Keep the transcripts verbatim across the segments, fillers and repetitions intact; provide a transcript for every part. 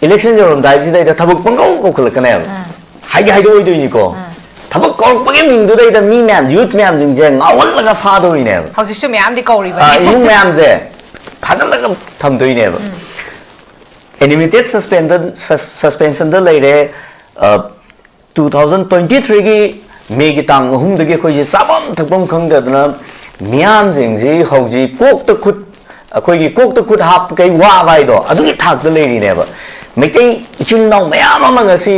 Election ꯌꯧꯔꯝꯗꯥꯏꯁꯤꯗꯩꯗ ꯊꯕꯛ ꯄꯪꯀꯧ ꯀꯧꯈꯠꯂꯛꯀꯅꯦꯕ꯫ ꯍꯥꯏꯗꯤ ꯍꯥꯏꯗꯣꯛꯑꯣꯏꯗꯣꯏꯅꯤꯀꯣ꯫ ꯊꯕꯛ ꯀꯧꯔꯛꯄꯒꯤ ꯃꯤꯡꯗꯨꯗꯩꯗ ꯃꯤ ꯃꯌꯥꯝ, ꯌꯨꯠ ꯃꯌꯥꯝꯁꯤꯡꯁꯦ ꯉꯥꯎꯍꯜꯂꯒ ꯐꯥꯗꯧꯔꯤꯅꯦꯕ꯫ ꯍꯧꯖꯤꯛꯁꯨ ꯃꯌꯥꯝꯗꯤ ꯀꯧꯔꯤꯕꯅꯤ꯫ ꯑ, ꯏꯃꯨꯡ ꯃꯌꯥꯝꯁꯦ ꯐꯥꯖꯤꯜꯂꯒ ꯊꯝꯗꯣꯏꯅꯦꯕ꯫ ꯑꯦꯅꯤꯃꯦꯇꯦꯠ ꯁꯁꯄꯦꯟꯗ ꯁꯁꯄꯦꯟꯁꯟꯗ ꯂꯩꯔꯦ꯫ ꯇꯨ ꯊꯥꯎꯖꯟ ꯇ꯭ꯋꯦꯟꯇꯤ ꯊ꯭ꯔꯤꯒꯤ ꯃꯦꯒꯤ ꯇꯥꯡ ꯑꯍꯨꯝꯗꯒꯤ ꯑꯩꯈꯣꯏꯁꯦ ꯆꯥꯐꯝ ꯊꯛꯐꯝ ꯈꯪꯗꯗꯅ ꯃꯤꯌꯥꯝꯁꯤꯡꯁꯤ ꯍꯧꯖꯤꯛ ꯀꯣꯛꯇ ꯈꯨꯠ, ꯑꯩꯈꯣꯏꯒꯤ ꯀꯣꯛꯇ ꯈꯨꯠ ꯍꯥꯞꯄꯈꯩ ꯋꯥꯕ ꯍꯥꯏꯗꯣ ꯑꯗꯨꯒꯤ ꯊꯥꯛꯇ ꯂꯩꯔꯤꯅꯦꯕ꯫ ꯃꯩꯇꯩ ꯏꯆꯤꯜ ꯏꯅꯥꯎ ꯃꯌꯥꯝ ꯑꯃ ꯉꯁꯤ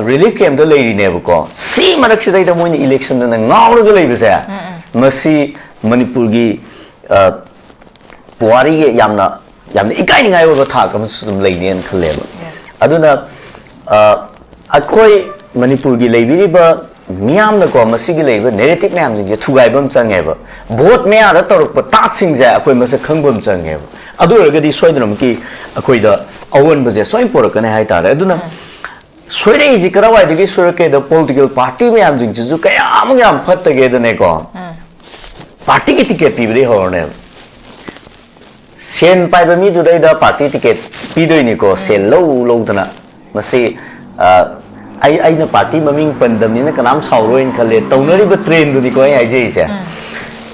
ꯔꯤꯂꯤꯐ ꯀꯦꯝꯞꯇ ꯂꯩꯔꯤꯅꯦꯕꯀꯣ꯫ ꯁꯤ ꯃꯔꯛꯁꯤꯗꯩꯗ ꯃꯣꯏꯅ ꯏꯂꯦꯛꯁꯟꯗꯅ ꯉꯥꯎꯔꯒ ꯂꯩꯕꯁꯦ, ꯃꯁꯤ ꯃꯅꯤꯄꯨꯔꯒꯤ ꯑ, ꯄꯨꯋꯥꯔꯤꯒꯤ ꯌꯥꯝꯅ, ꯌꯥꯝꯅ ꯏꯀꯥꯏꯅꯤꯡꯉꯥꯏ ꯑꯣꯏꯕ ꯊꯥꯛ ꯑꯃꯁꯨ ꯑꯗꯨꯝ ꯂꯩꯅꯦꯅ ꯈꯜꯂꯦꯕ꯫ ꯑꯗꯨꯅ, ꯑ, ꯑꯩꯈꯣꯏ ꯃꯅꯤꯄꯨꯔꯒꯤ ꯂꯩꯕꯤꯔꯤꯕ ꯃꯤꯌꯥꯝꯅꯀꯣ, ꯃꯁꯤꯒꯤ ꯂꯩꯔꯤꯕ ꯅꯦꯔꯦꯇꯤꯚ ꯃꯌꯥꯝꯁꯤꯡꯁꯦ ꯊꯨꯒꯥꯏꯕ ꯑꯃ ꯆꯪꯉꯦꯕ꯫ ꯚꯣꯠ ꯃꯌꯥꯗ ꯇꯧꯔꯛꯄ ꯇꯥꯠꯁꯤꯡꯁꯦ ꯑꯩꯈꯣꯏ ꯃꯁꯛ ꯈꯪꯕ ꯑꯃ ꯆꯪꯉꯦꯕ꯫ ꯑꯗꯨ ꯑꯣꯏꯔꯒꯗꯤ ꯁꯣꯏꯗꯅꯃꯛꯀꯤ ꯑꯩꯈꯣꯏꯗ ꯑꯑꯣꯟꯕꯁꯦ ꯁꯣꯏꯅ ꯄꯨꯔꯛꯀꯅꯤ ꯍꯥꯏꯇꯥꯔꯦ꯫ ꯑꯗꯨꯅ ꯁꯣꯏꯔꯛꯏꯁꯤ ꯀꯔꯥꯏꯋꯥꯏꯗꯒꯤ ꯁꯣꯏꯔꯛꯀꯦꯗ, ꯄꯣꯂꯤꯇꯤꯀꯦꯜ ꯄꯥꯔꯇꯤ ꯃꯌꯥꯝꯁꯤꯡꯁꯤꯁꯨ ꯀꯌꯥꯃꯨꯛ ꯌꯥꯝ ꯐꯠꯇꯒꯦꯗꯅꯦꯀꯣ꯫ ꯄꯥꯔꯇꯤꯒꯤ ꯇꯤꯀꯦꯠ ꯄꯤꯕꯗꯒꯤ ꯍꯧꯔꯅꯦꯕ꯫ ꯁꯦꯟ ꯄꯥꯏꯕ ꯃꯤꯗꯨꯗꯩꯗ ꯄꯥꯔꯇꯤ ꯇꯤꯀꯦꯠ ꯄꯤꯗꯣꯏꯅꯤꯀꯣ, ꯁꯦꯜ ꯂꯧ ꯂꯧꯗꯅ꯫ ꯃꯁꯤ, ꯑ, ꯑꯩ, ꯑꯩꯅ ꯄꯥꯔꯇꯤ ꯃꯃꯤꯡ ꯄꯟꯗꯕꯅꯤꯅ ꯀꯅꯥꯝ ꯁꯥꯎꯔꯣꯏꯅ ꯈꯜꯂꯦ꯫ ꯇꯧꯅꯔꯤꯕ ꯇ꯭ꯔꯦꯟꯗꯨꯅꯤꯀꯣ ꯑꯩ ꯍꯥꯏꯖꯔꯤꯁꯦ꯫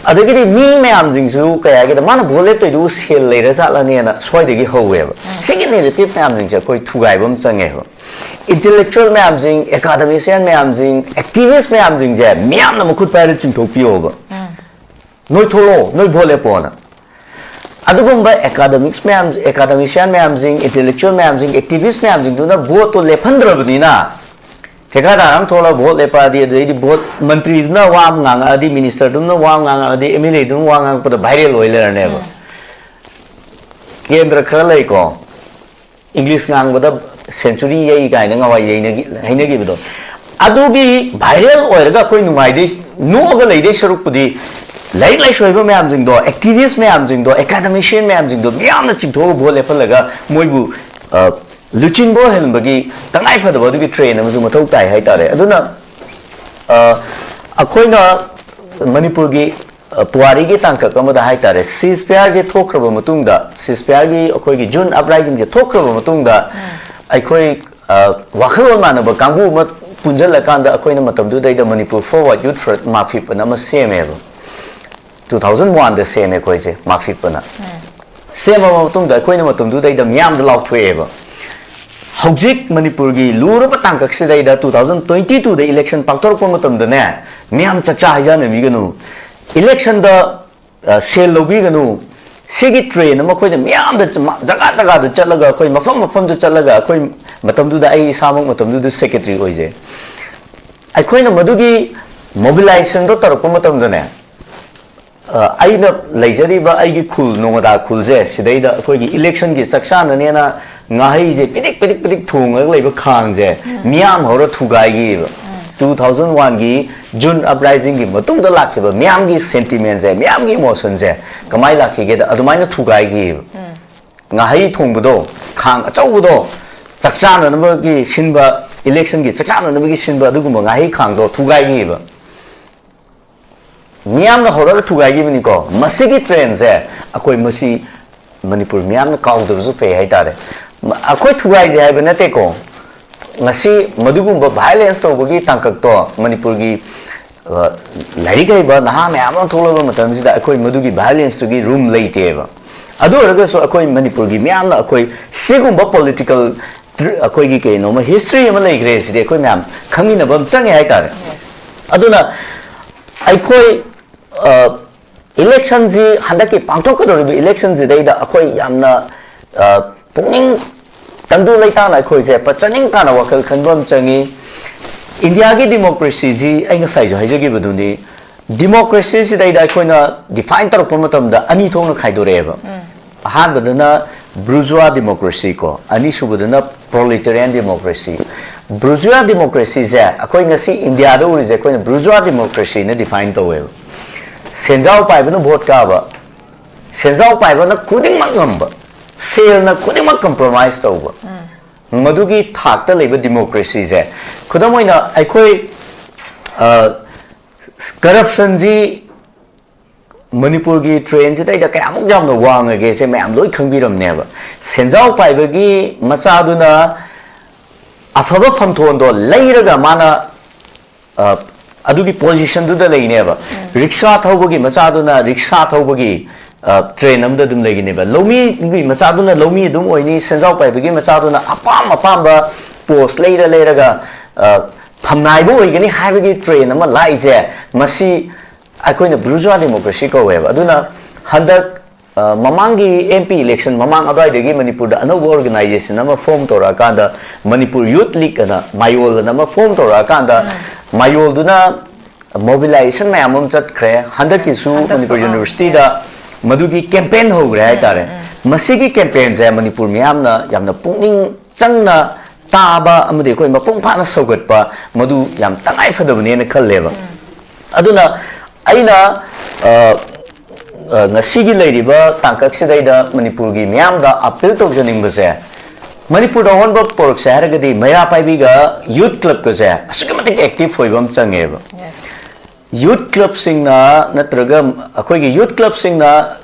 ꯑꯗꯒꯤꯗꯤ ꯃꯤ ꯃꯌꯥꯝꯁꯤꯡꯁꯨ ꯀꯩ ꯍꯥꯏꯒꯦꯗ, ꯃꯥꯅ ꯚꯣꯠ ꯂꯦꯞꯇꯣꯏꯗꯨꯕꯨ ꯁꯦꯜ ꯂꯩꯔ ꯖꯥꯠꯂꯅꯦꯅ ꯁ꯭ꯋꯥꯏꯗꯒꯤ ꯍꯧꯋꯦꯕ꯫ ꯁꯤꯒꯤ ꯅꯦꯔꯦꯇꯤꯚ ꯃꯌꯥꯝꯁꯤꯡꯁꯦ ꯑꯩꯈꯣꯏ ꯊꯨꯒꯥꯏꯕ ꯑꯃ ꯆꯪꯉꯦꯕ꯫ ꯏꯟꯇꯦꯂꯦꯛꯆꯨꯋꯦꯜ ꯃꯌꯥꯝꯁꯤꯡ, ꯑꯦꯀꯥꯗꯃꯤꯁꯤꯌꯥꯟ ꯃꯌꯥꯝꯁꯤꯡ, ꯑꯦꯛꯇꯤꯚꯤꯁ ꯃꯌꯥꯝꯁꯤꯡꯁꯦ ꯃꯤꯌꯥꯝꯅ ꯃꯈꯨꯠ ꯄꯥꯏꯔ ꯆꯤꯡꯊꯣꯛꯄꯤꯌꯣꯕ꯫ ꯅꯣꯏ ꯊꯣꯛꯂꯛꯑꯣ, ꯅꯣꯏ ꯚꯣꯠ ꯂꯦꯞꯄꯣꯅ꯫ ꯑꯗꯨꯒꯨꯝꯕ ꯑꯦꯀꯥꯗꯃꯤꯛꯁ ꯃꯌꯥꯝ, ꯑꯦꯀꯥꯗꯃꯤꯁꯤꯌꯥꯟ ꯃꯌꯥꯝꯁꯤꯡ, ꯏꯟꯇꯦꯂꯦꯛꯆꯨꯋꯦꯜ ꯃꯌꯥꯝꯁꯤꯡ, ꯑꯦꯛꯇꯤꯚꯤꯁ ꯃꯌꯥꯝꯁꯤꯡꯗꯨꯅ ꯚꯣꯠꯇꯣ ꯂꯦꯞꯍꯟꯗ꯭ꯔꯕꯅꯤꯅ, ꯊꯦꯀꯥꯗꯥꯔ ꯑꯃ ꯊꯣꯛꯂꯒ ꯚꯣꯠ ꯂꯦꯞꯄꯛꯑꯗꯤ, ꯑꯗꯨꯗꯩꯗꯤ ꯚꯣꯠ, ꯃꯟꯇ꯭ꯔꯤꯗꯨꯅ ꯋꯥ ꯑꯃ ꯉꯥꯡꯉꯛꯑꯗꯤ, ꯃꯤꯅꯤꯁꯇꯔꯗꯨꯅ ꯋꯥ ꯑꯃ ꯉꯥꯡꯉꯛꯑꯗꯤ, ꯑꯦꯝ ꯑꯦꯜ ꯑꯦꯗꯨꯅ ꯋꯥ ꯉꯥꯡꯉꯛꯄꯗ ꯚꯥꯏꯔꯦꯜ ꯑꯣꯏ ꯂꯩꯔꯅꯦꯕ꯫ ꯀꯦꯟꯗ꯭ꯔ ꯈꯔ ꯂꯩꯀꯣ, ꯏꯪꯂꯤꯁ ꯉꯥꯡꯕꯗ ꯁꯦꯟꯆꯨꯔꯤ ꯌꯩ ꯀꯥꯏꯅ ꯉꯍꯥꯟꯋꯥꯏ ꯌꯩꯅꯈꯤ-, ꯍꯥꯏꯅꯈꯤꯕꯗꯣ, ꯑꯗꯨꯒꯤ ꯚꯥꯏꯔꯦꯜ ꯑꯣꯏꯔꯒ ꯑꯩꯈꯣꯏ ꯅꯨꯡꯉꯥꯏꯗꯣꯏ, ꯅꯣꯛꯑꯒ ꯂꯩꯗꯣꯏ ꯁꯔꯨꯛꯄꯨꯗꯤ, ꯂꯥꯏꯔꯤꯛ ꯂꯥꯏꯁꯨ ꯍꯩꯕ ꯃꯌꯥꯝꯁꯤꯡꯗꯣ, ꯑꯦꯛꯇꯤꯚꯤꯁ ꯃꯌꯥꯝꯁꯤꯡꯗꯣ, ꯑꯦꯀꯥꯗꯃꯤꯁꯤꯌꯟ ꯃꯌꯥꯝꯁꯤꯡꯗꯣ ꯃꯤꯌꯥꯝꯅ ꯆꯤꯡꯊꯣꯛꯑꯒ ꯚꯣꯠ ꯂꯦꯞꯍꯜꯂꯒ ꯃꯣꯏꯕꯨ, ꯑ, ꯂꯨꯆꯤꯡꯕ ꯑꯣꯏꯍꯟꯕꯒꯤ ꯇꯉꯥꯏ ꯐꯗꯕ ꯑꯗꯨꯒꯤ ꯇ꯭ꯔꯦꯟ ꯑꯃꯁꯨ ꯃꯊꯧ ꯇꯥꯏ ꯍꯥꯏꯇꯥꯔꯦ꯫ ꯑꯗꯨꯅ, ꯑ, ꯑꯩꯈꯣꯏꯅ ꯃꯅꯤꯄꯨꯔꯒꯤ, ꯑ, ꯄꯨꯋꯥꯔꯤꯒꯤ ꯇꯥꯡꯀꯛ ꯑꯃꯗ ꯍꯥꯏꯇꯥꯔꯦ, ꯁꯤꯖ ꯐꯤꯌꯥꯔꯁꯦ ꯊꯣꯛꯈ꯭ꯔꯕ ꯃꯇꯨꯡꯗ, ꯁꯤꯖ ꯐꯤꯌꯥꯔꯒꯤ ꯑꯩꯈꯣꯏꯒꯤ ꯖꯨꯟ ꯑꯞꯔꯥꯏꯖꯤꯡꯁꯦ ꯊꯣꯛꯈ꯭ꯔꯕ ꯃꯇꯨꯡꯗ, ꯑꯩꯈꯣꯏ ꯑ, ꯋꯥꯈꯜꯂꯣꯟ ꯃꯥꯟꯅꯕ ꯀꯥꯡꯕꯨ ꯑꯃ ꯄꯨꯟꯁꯤꯜꯂꯀꯥꯟꯗ ꯑꯩꯈꯣꯏꯅ ꯃꯇꯝꯗꯨꯗꯩꯗ ꯃꯅꯤꯄꯨꯔ Forward Youth Front ꯃꯥꯐꯤꯞ ꯑꯅ ꯑꯃ ꯁꯦꯝꯃꯦꯕ꯫ Two thousand one ꯗ ꯁꯦꯝꯃꯦ ꯑꯩꯈꯣꯏꯁꯦ ꯃꯥꯐꯤꯞ ꯑꯅ꯫ ꯁꯦꯝꯃꯕ ꯃꯇꯨꯡꯗ ꯑꯩꯈꯣꯏꯅ ꯃꯇꯝꯗꯨꯗꯩꯗ ꯃꯤꯌꯥꯝꯗ ꯂꯥꯎꯊꯣꯛꯑꯦꯕ, ꯍꯧꯖꯤꯛ ꯃꯅꯤꯄꯨꯔꯒꯤ ꯂꯨꯔꯕ ꯇꯥꯡꯀꯛꯁꯤꯗꯩꯗ two thousand twenty two ꯗ election ꯄꯥꯡꯊꯣꯔꯛꯄ ꯃꯇꯝꯗꯅꯦ, ꯃꯤꯌꯥꯝ ꯆꯥꯛꯆꯥ ꯍꯩꯖꯥꯟꯅꯕꯤꯒꯅꯨ, election ꯗ ꯑ, ꯁꯦꯜ ꯂꯧꯕꯤꯒꯅꯨ꯫ ꯁꯤꯒꯤ ꯇ꯭ꯔꯦꯟ ꯑꯃ ꯑꯩꯈꯣꯏꯅ ꯃꯤꯌꯥꯝꯗ ꯆ-, ꯃ-, ꯖꯒꯥ ꯖꯒꯥꯗ ꯆꯠꯂꯒ, ꯑꯩꯈꯣꯏ ꯃꯐꯝ ꯃꯐꯝꯗ ꯆꯠꯂꯒ, ꯑꯩꯈꯣꯏ ꯃꯇꯝꯗꯨꯗ, ꯑꯩ ꯏꯁꯥꯃꯛ ꯃꯇꯝꯗꯨꯗ ꯁꯦꯀ꯭ꯔꯦꯇꯔꯤ ꯑꯣꯏꯖꯩ, ꯑꯩꯈꯣꯏꯅ ꯃꯗꯨꯒꯤ ꯃꯣꯕꯤꯂꯥꯏꯖꯦꯁꯟꯗꯣ ꯇꯧꯔꯛꯄ ꯃꯇꯝꯗꯅꯦ, ꯑ, ꯑꯩꯅ ꯂꯩꯖꯔꯤꯕ ꯑꯩꯒꯤ ꯈꯨꯜ, ꯅꯣꯡꯃꯗꯥ ꯈꯨꯜꯁꯦ, ꯁꯤꯗꯩꯗ ꯑꯩꯈꯣꯏꯒꯤ election ꯒꯤ ꯆꯥꯛ ꯆꯥꯅꯅꯦꯅ ꯉꯥꯍꯩꯁꯦ ꯄꯤꯗꯤꯛ ꯄꯤꯗꯤꯛ ꯄꯤꯗꯤꯛ ꯊꯣꯡꯉꯒ ꯂꯩꯕ ꯈꯥꯡꯁꯦ ꯃꯤꯌꯥꯝ ꯍꯧꯔ ꯊꯨꯒꯥꯏꯈꯤꯕ꯫ Two thousand one ꯒꯤ June uprising ꯒꯤ ꯃꯇꯨꯡꯗ ꯂꯥꯛꯈꯤꯕ ꯃꯤꯌꯥꯝꯒꯤ sentiment ꯁꯦ, ꯃꯤꯌꯥꯝꯒꯤ emotion ꯁꯦ ꯀꯃꯥꯏꯅ ꯂꯥꯛꯈꯤꯒꯦꯗ, ꯑꯗꯨꯃꯥꯏꯅ ꯊꯨꯒꯥꯏꯈꯤꯕ꯫ ꯉꯥꯍꯩ ꯊꯣꯡꯕꯗꯣ, ꯈꯥꯡ ꯑꯆꯧꯕꯗꯣ, ꯆꯥꯛ ꯆꯥꯅꯅꯕꯒꯤ ꯁꯤꯟꯕ, election ꯒꯤ ꯆꯥꯛ ꯆꯥꯅꯅꯕꯒꯤ ꯁꯤꯟꯕ, ꯑꯗꯨꯒꯨꯝꯕ ꯉꯥꯍꯩ ꯈꯥꯡꯗꯣ ꯊꯨꯒꯥꯏꯈꯤꯕ꯫ ꯃꯤꯌꯥꯝꯅ ꯍꯧꯔꯒ ꯊꯨꯒꯥꯏꯈꯤꯕꯅꯤꯀꯣ꯫ ꯃꯁꯤꯒꯤ ꯇ꯭ꯔꯦꯟ ꯁꯦ ꯑꯩꯈꯣꯏ ꯃꯁꯤ ꯃꯅꯤꯄꯨꯔ ꯃꯤꯌꯥꯝꯅ ꯀꯥꯎꯗꯕꯁꯨ ꯐꯩ ꯍꯥꯏꯇꯥꯔꯦ꯫ ꯃ-, ꯑꯩꯈꯣꯏ ꯊꯨꯒꯥꯏꯁꯦ ꯍꯥꯏꯕ ꯅꯠꯇꯦꯀꯣ꯫ ꯉꯁꯤ ꯃꯗꯨꯒꯨꯝꯕ violence ꯇꯧꯕꯒꯤ ꯇꯥꯡꯀꯛꯇꯣ ꯃꯅꯤꯄꯨꯔꯒꯤ, ꯑ, ꯂꯥꯏꯔꯤꯛ ꯍꯩꯕ ꯅꯍꯥ ꯃꯌꯥꯝ ꯑꯃ ꯊꯣꯛꯂꯛꯄ ꯃꯇꯝꯁꯤꯗ ꯑꯩꯈꯣꯏ ꯃꯗꯨꯒꯤ violence ꯇꯨꯒꯤ room ꯂꯩꯇꯦꯕ꯫ ꯑꯗꯨ ꯑꯣꯏꯔꯒꯁꯨ ꯑꯩꯈꯣꯏ ꯃꯅꯤꯄꯨꯔꯒꯤ ꯃꯤꯌꯥꯝꯅ ꯑꯩꯈꯣꯏ ꯁꯤꯒꯨꯝꯕ political tr-, ꯑꯩꯈꯣꯏꯒꯤ ꯀꯩꯅꯣꯃ history ꯑꯃ ꯂꯩꯈ꯭ꯔꯦ, ꯁꯤꯗꯤ ꯑꯩꯈꯣꯏ ꯃꯌꯥꯝ ꯈꯪꯃꯤꯟꯅꯕ ꯑꯃ ꯆꯪꯉꯦ ꯍꯥꯏꯇꯥꯔꯦ꯫ ꯑꯗꯨꯅ ꯑꯩꯈꯣꯏ, ꯑ, election ꯁꯤ ꯍꯟꯗꯛꯀꯤ ꯄꯥꯡꯊꯣꯛꯀꯗꯧꯔꯤꯕ election ꯁꯤꯗꯩꯗ ꯑꯩꯈꯣꯏ ꯌꯥꯝꯅ, ꯑ, ꯄꯨꯛꯅꯤꯡ ꯇꯪꯗꯨ ꯂꯩꯇꯥꯅ ꯑꯩꯈꯣꯏꯁꯦ ꯄ-, ꯆꯥꯅꯤꯡ ꯇꯥꯅ ꯋꯥꯈꯜ ꯈꯟꯕ ꯑꯃ ꯆꯪꯉꯤ꯫ ꯏꯟꯗꯤꯌꯥꯒꯤ democracy ꯁꯤ ꯑꯩ ꯉꯁꯥꯏꯁꯨ ꯍꯥꯏꯖꯈꯤꯕꯗꯨꯅꯤ, democracy ꯁꯤꯗꯩꯗ ꯑꯩꯈꯣꯏꯅ define ꯇꯧꯔꯛꯄ ꯃꯇꯝꯗ ꯑꯅꯤ ꯊꯣꯛꯅ ꯈꯥꯏꯗꯣꯔꯛꯑꯦꯕ꯫ ꯑꯍꯥꯟꯕꯗꯅ bourgeois democracy ꯀꯣ, ꯑꯅꯤꯁꯨꯕꯗꯅ proletarian democracy꯫ Bourgeois democracy ꯁꯦ ꯑꯩꯈꯣꯏ ꯉꯁꯤ ꯏꯟꯗꯤꯌꯥꯗ ꯎꯔꯤꯁꯦ ꯑꯩꯈꯣꯏꯅ bourgeois democracy ꯅ define ꯇꯧꯋꯦꯕ꯫ ꯁꯦꯟꯖꯥꯎ ꯄꯥꯏꯕꯅ vote ꯀꯥꯕ, ꯁꯦꯟꯖꯥꯎ ꯄꯥꯏꯕꯅ ꯈꯨꯗꯤꯡꯃꯛ ꯉꯝꯕ, ꯁꯦꯜꯅ ꯈꯨꯗꯤꯡꯃꯛ compromise ꯇꯧꯕ, ꯃꯗꯨꯒꯤ ꯊꯥꯛꯇ ꯂꯩꯕ democracy ꯁꯦ꯫ ꯈꯨꯗꯝ ꯑꯣꯏꯅ ꯑꯩꯈꯣꯏ, ꯑ, corruption ꯁꯤ ꯃꯅꯤꯄꯨꯔꯒꯤ ꯇ꯭ꯔꯦꯟꯁꯤꯗꯩꯗ ꯀꯌꯥꯃꯨꯛ ꯌꯥꯝꯅ ꯋꯥꯡꯉꯒꯦ ꯁꯦ ꯃꯌꯥꯝ ꯂꯣꯏ ꯈꯪꯕꯤꯔꯝꯅꯦꯕ꯫ ꯁꯦꯟꯖꯥꯎ ꯄꯥꯏꯕꯒꯤ ꯃꯆꯥꯗꯨꯅ ꯑꯐꯕ ꯐꯝꯊꯣꯟꯗꯣ ꯂꯩꯔꯒ ꯃꯥꯅ ꯑ, ꯑꯗꯨꯒꯤ ꯄꯣꯖꯤꯁꯟꯗꯨꯗ ꯂꯩꯅꯦꯕ꯫ ꯔꯤꯛꯁꯥ ꯊꯧꯕꯒꯤ ꯃꯆꯥꯗꯨꯅ ꯔꯤꯛꯁꯥ ꯊꯧꯕꯒꯤ, ꯑ, ꯇ꯭ꯔꯦꯟ ꯑꯃꯗ ꯑꯗꯨꯝ ꯂꯩꯒꯅꯦꯕ꯫ ꯂꯧꯃꯤꯒꯤ ꯃꯆꯥꯗꯨꯅ ꯂꯧꯃꯤ ꯑꯗꯨꯝ ꯑꯣꯏꯅꯤ, ꯁꯦꯟꯖꯥꯎ ꯄꯥꯏꯕꯒꯤ ꯃꯆꯥꯗꯨꯅ ꯑꯄꯥꯝ ꯑꯄꯥꯝꯕ ꯄꯣꯁ ꯂꯩꯔ ꯂꯩꯔꯒ, ꯑ, ꯐꯝꯅꯥꯏꯕ ꯑꯣꯏꯒꯅꯤ ꯍꯥꯏꯕꯒꯤ ꯇ꯭ꯔꯦꯟ ꯑꯃ ꯂꯥꯛꯏꯁꯦ꯫ ꯃꯁꯤ ꯑꯩꯈꯣꯏꯅ ꯕ꯭ꯔꯨꯖ꯭ꯋꯥ ꯗꯦꯃꯣꯀ꯭ꯔꯦꯁꯤ ꯀꯧꯋꯦꯕ꯫ ꯑꯗꯨꯅ ꯍꯟꯗꯛ ꯑ, ꯃꯃꯥꯡꯒꯤ ꯑꯦꯝ ꯄꯤ ꯏꯂꯦꯛꯁꯟ ꯃꯃꯥꯡ ꯑꯗꯨꯋꯥꯏꯗꯒꯤ ꯃꯅꯤꯄꯨꯔꯗ ꯑꯅꯧꯕ ꯑꯣꯔꯒꯅꯥꯏꯖꯦꯁꯟ ꯑꯃ ꯐꯣꯔꯝ ꯇꯧꯔꯛꯑꯀꯥꯟꯗ ꯃꯅꯤꯄꯨꯔ ꯌꯨꯠ ꯂꯤꯒ ꯑꯅ ꯃꯥꯌꯣꯜ ꯑꯅ ꯑꯃ ꯐꯣꯔꯝ ꯇꯧꯔꯛꯑꯀꯥꯟꯗ ꯃꯥꯌꯣꯜꯗꯨꯅ ꯃꯣꯕꯤꯂꯥꯏꯖꯦꯁꯟ ꯃꯌꯥꯝ ꯑꯃ ꯆꯠꯈ꯭ꯔꯦ꯫ ꯍꯟꯗꯛꯀꯤꯁꯨ ꯍꯟꯗꯛꯁꯨ, ꯃꯅꯤꯄꯨꯔ ꯑꯥ, ꯌꯨꯅꯤꯚꯔꯁꯤꯇꯤꯗ ꯌꯦꯁ꯫ ꯃꯗꯨꯒꯤ ꯀꯦꯝꯄꯦꯟ ꯍꯧꯈ꯭ꯔꯦ ꯍꯥꯏꯇꯥꯔꯦ꯫ ꯃꯁꯤꯒꯤ ꯀꯦꯝꯄꯦꯟꯁꯦ ꯃꯅꯤꯄꯨꯔ ꯃꯤꯌꯥꯝꯅ ꯌꯥꯝꯅ ꯄꯨꯛꯅꯤꯡ ꯆꯪꯅ ꯇꯥꯕ ꯑꯃꯗꯤ ꯑꯩꯈꯣꯏ ꯃꯄꯨꯡ ꯐꯥꯅ ꯁꯧꯒꯠꯄ, ꯃꯗꯨ ꯌꯥꯝ ꯇꯉꯥꯏ ꯐꯗꯕꯅꯦꯅ ꯈꯜꯂꯦꯕ꯫ ꯑꯗꯨꯅ ꯑꯩꯅ, ꯑ, ꯑ, ꯉꯁꯤꯒꯤ ꯂꯩꯔꯤꯕ ꯇꯥꯡꯀꯛꯁꯤꯗꯩꯗ ꯃꯅꯤꯄꯨꯔꯒꯤ ꯃꯤꯌꯥꯝꯗ ꯑꯄꯤꯜ ꯇꯧꯖꯅꯤꯡꯕꯁꯦ, ꯃꯅꯤꯄꯨꯔꯗ ꯑꯑꯣꯟꯕ ꯄꯣꯔꯛꯁꯦ ꯍꯥꯏꯔꯒꯗꯤ ꯃꯩꯔꯥ ꯄꯥꯏꯕꯤꯒ ꯌꯨꯠ ꯀ꯭ꯂꯕꯀꯁꯦ ꯑꯁꯨꯛꯀꯤ ꯃꯇꯤꯛ ꯑꯦꯛꯇꯤꯚ ꯑꯣꯏꯕ ꯑꯃ ꯆꯪꯉꯦꯕ꯫ ꯌꯨꯠ ꯀ꯭ꯂꯕꯁꯤꯡꯅ ꯅꯠꯇ꯭ꯔꯒ ꯑꯩꯈꯣꯏꯒꯤ ꯌꯨꯠ ꯀ꯭ꯂꯕꯁꯤꯡꯅ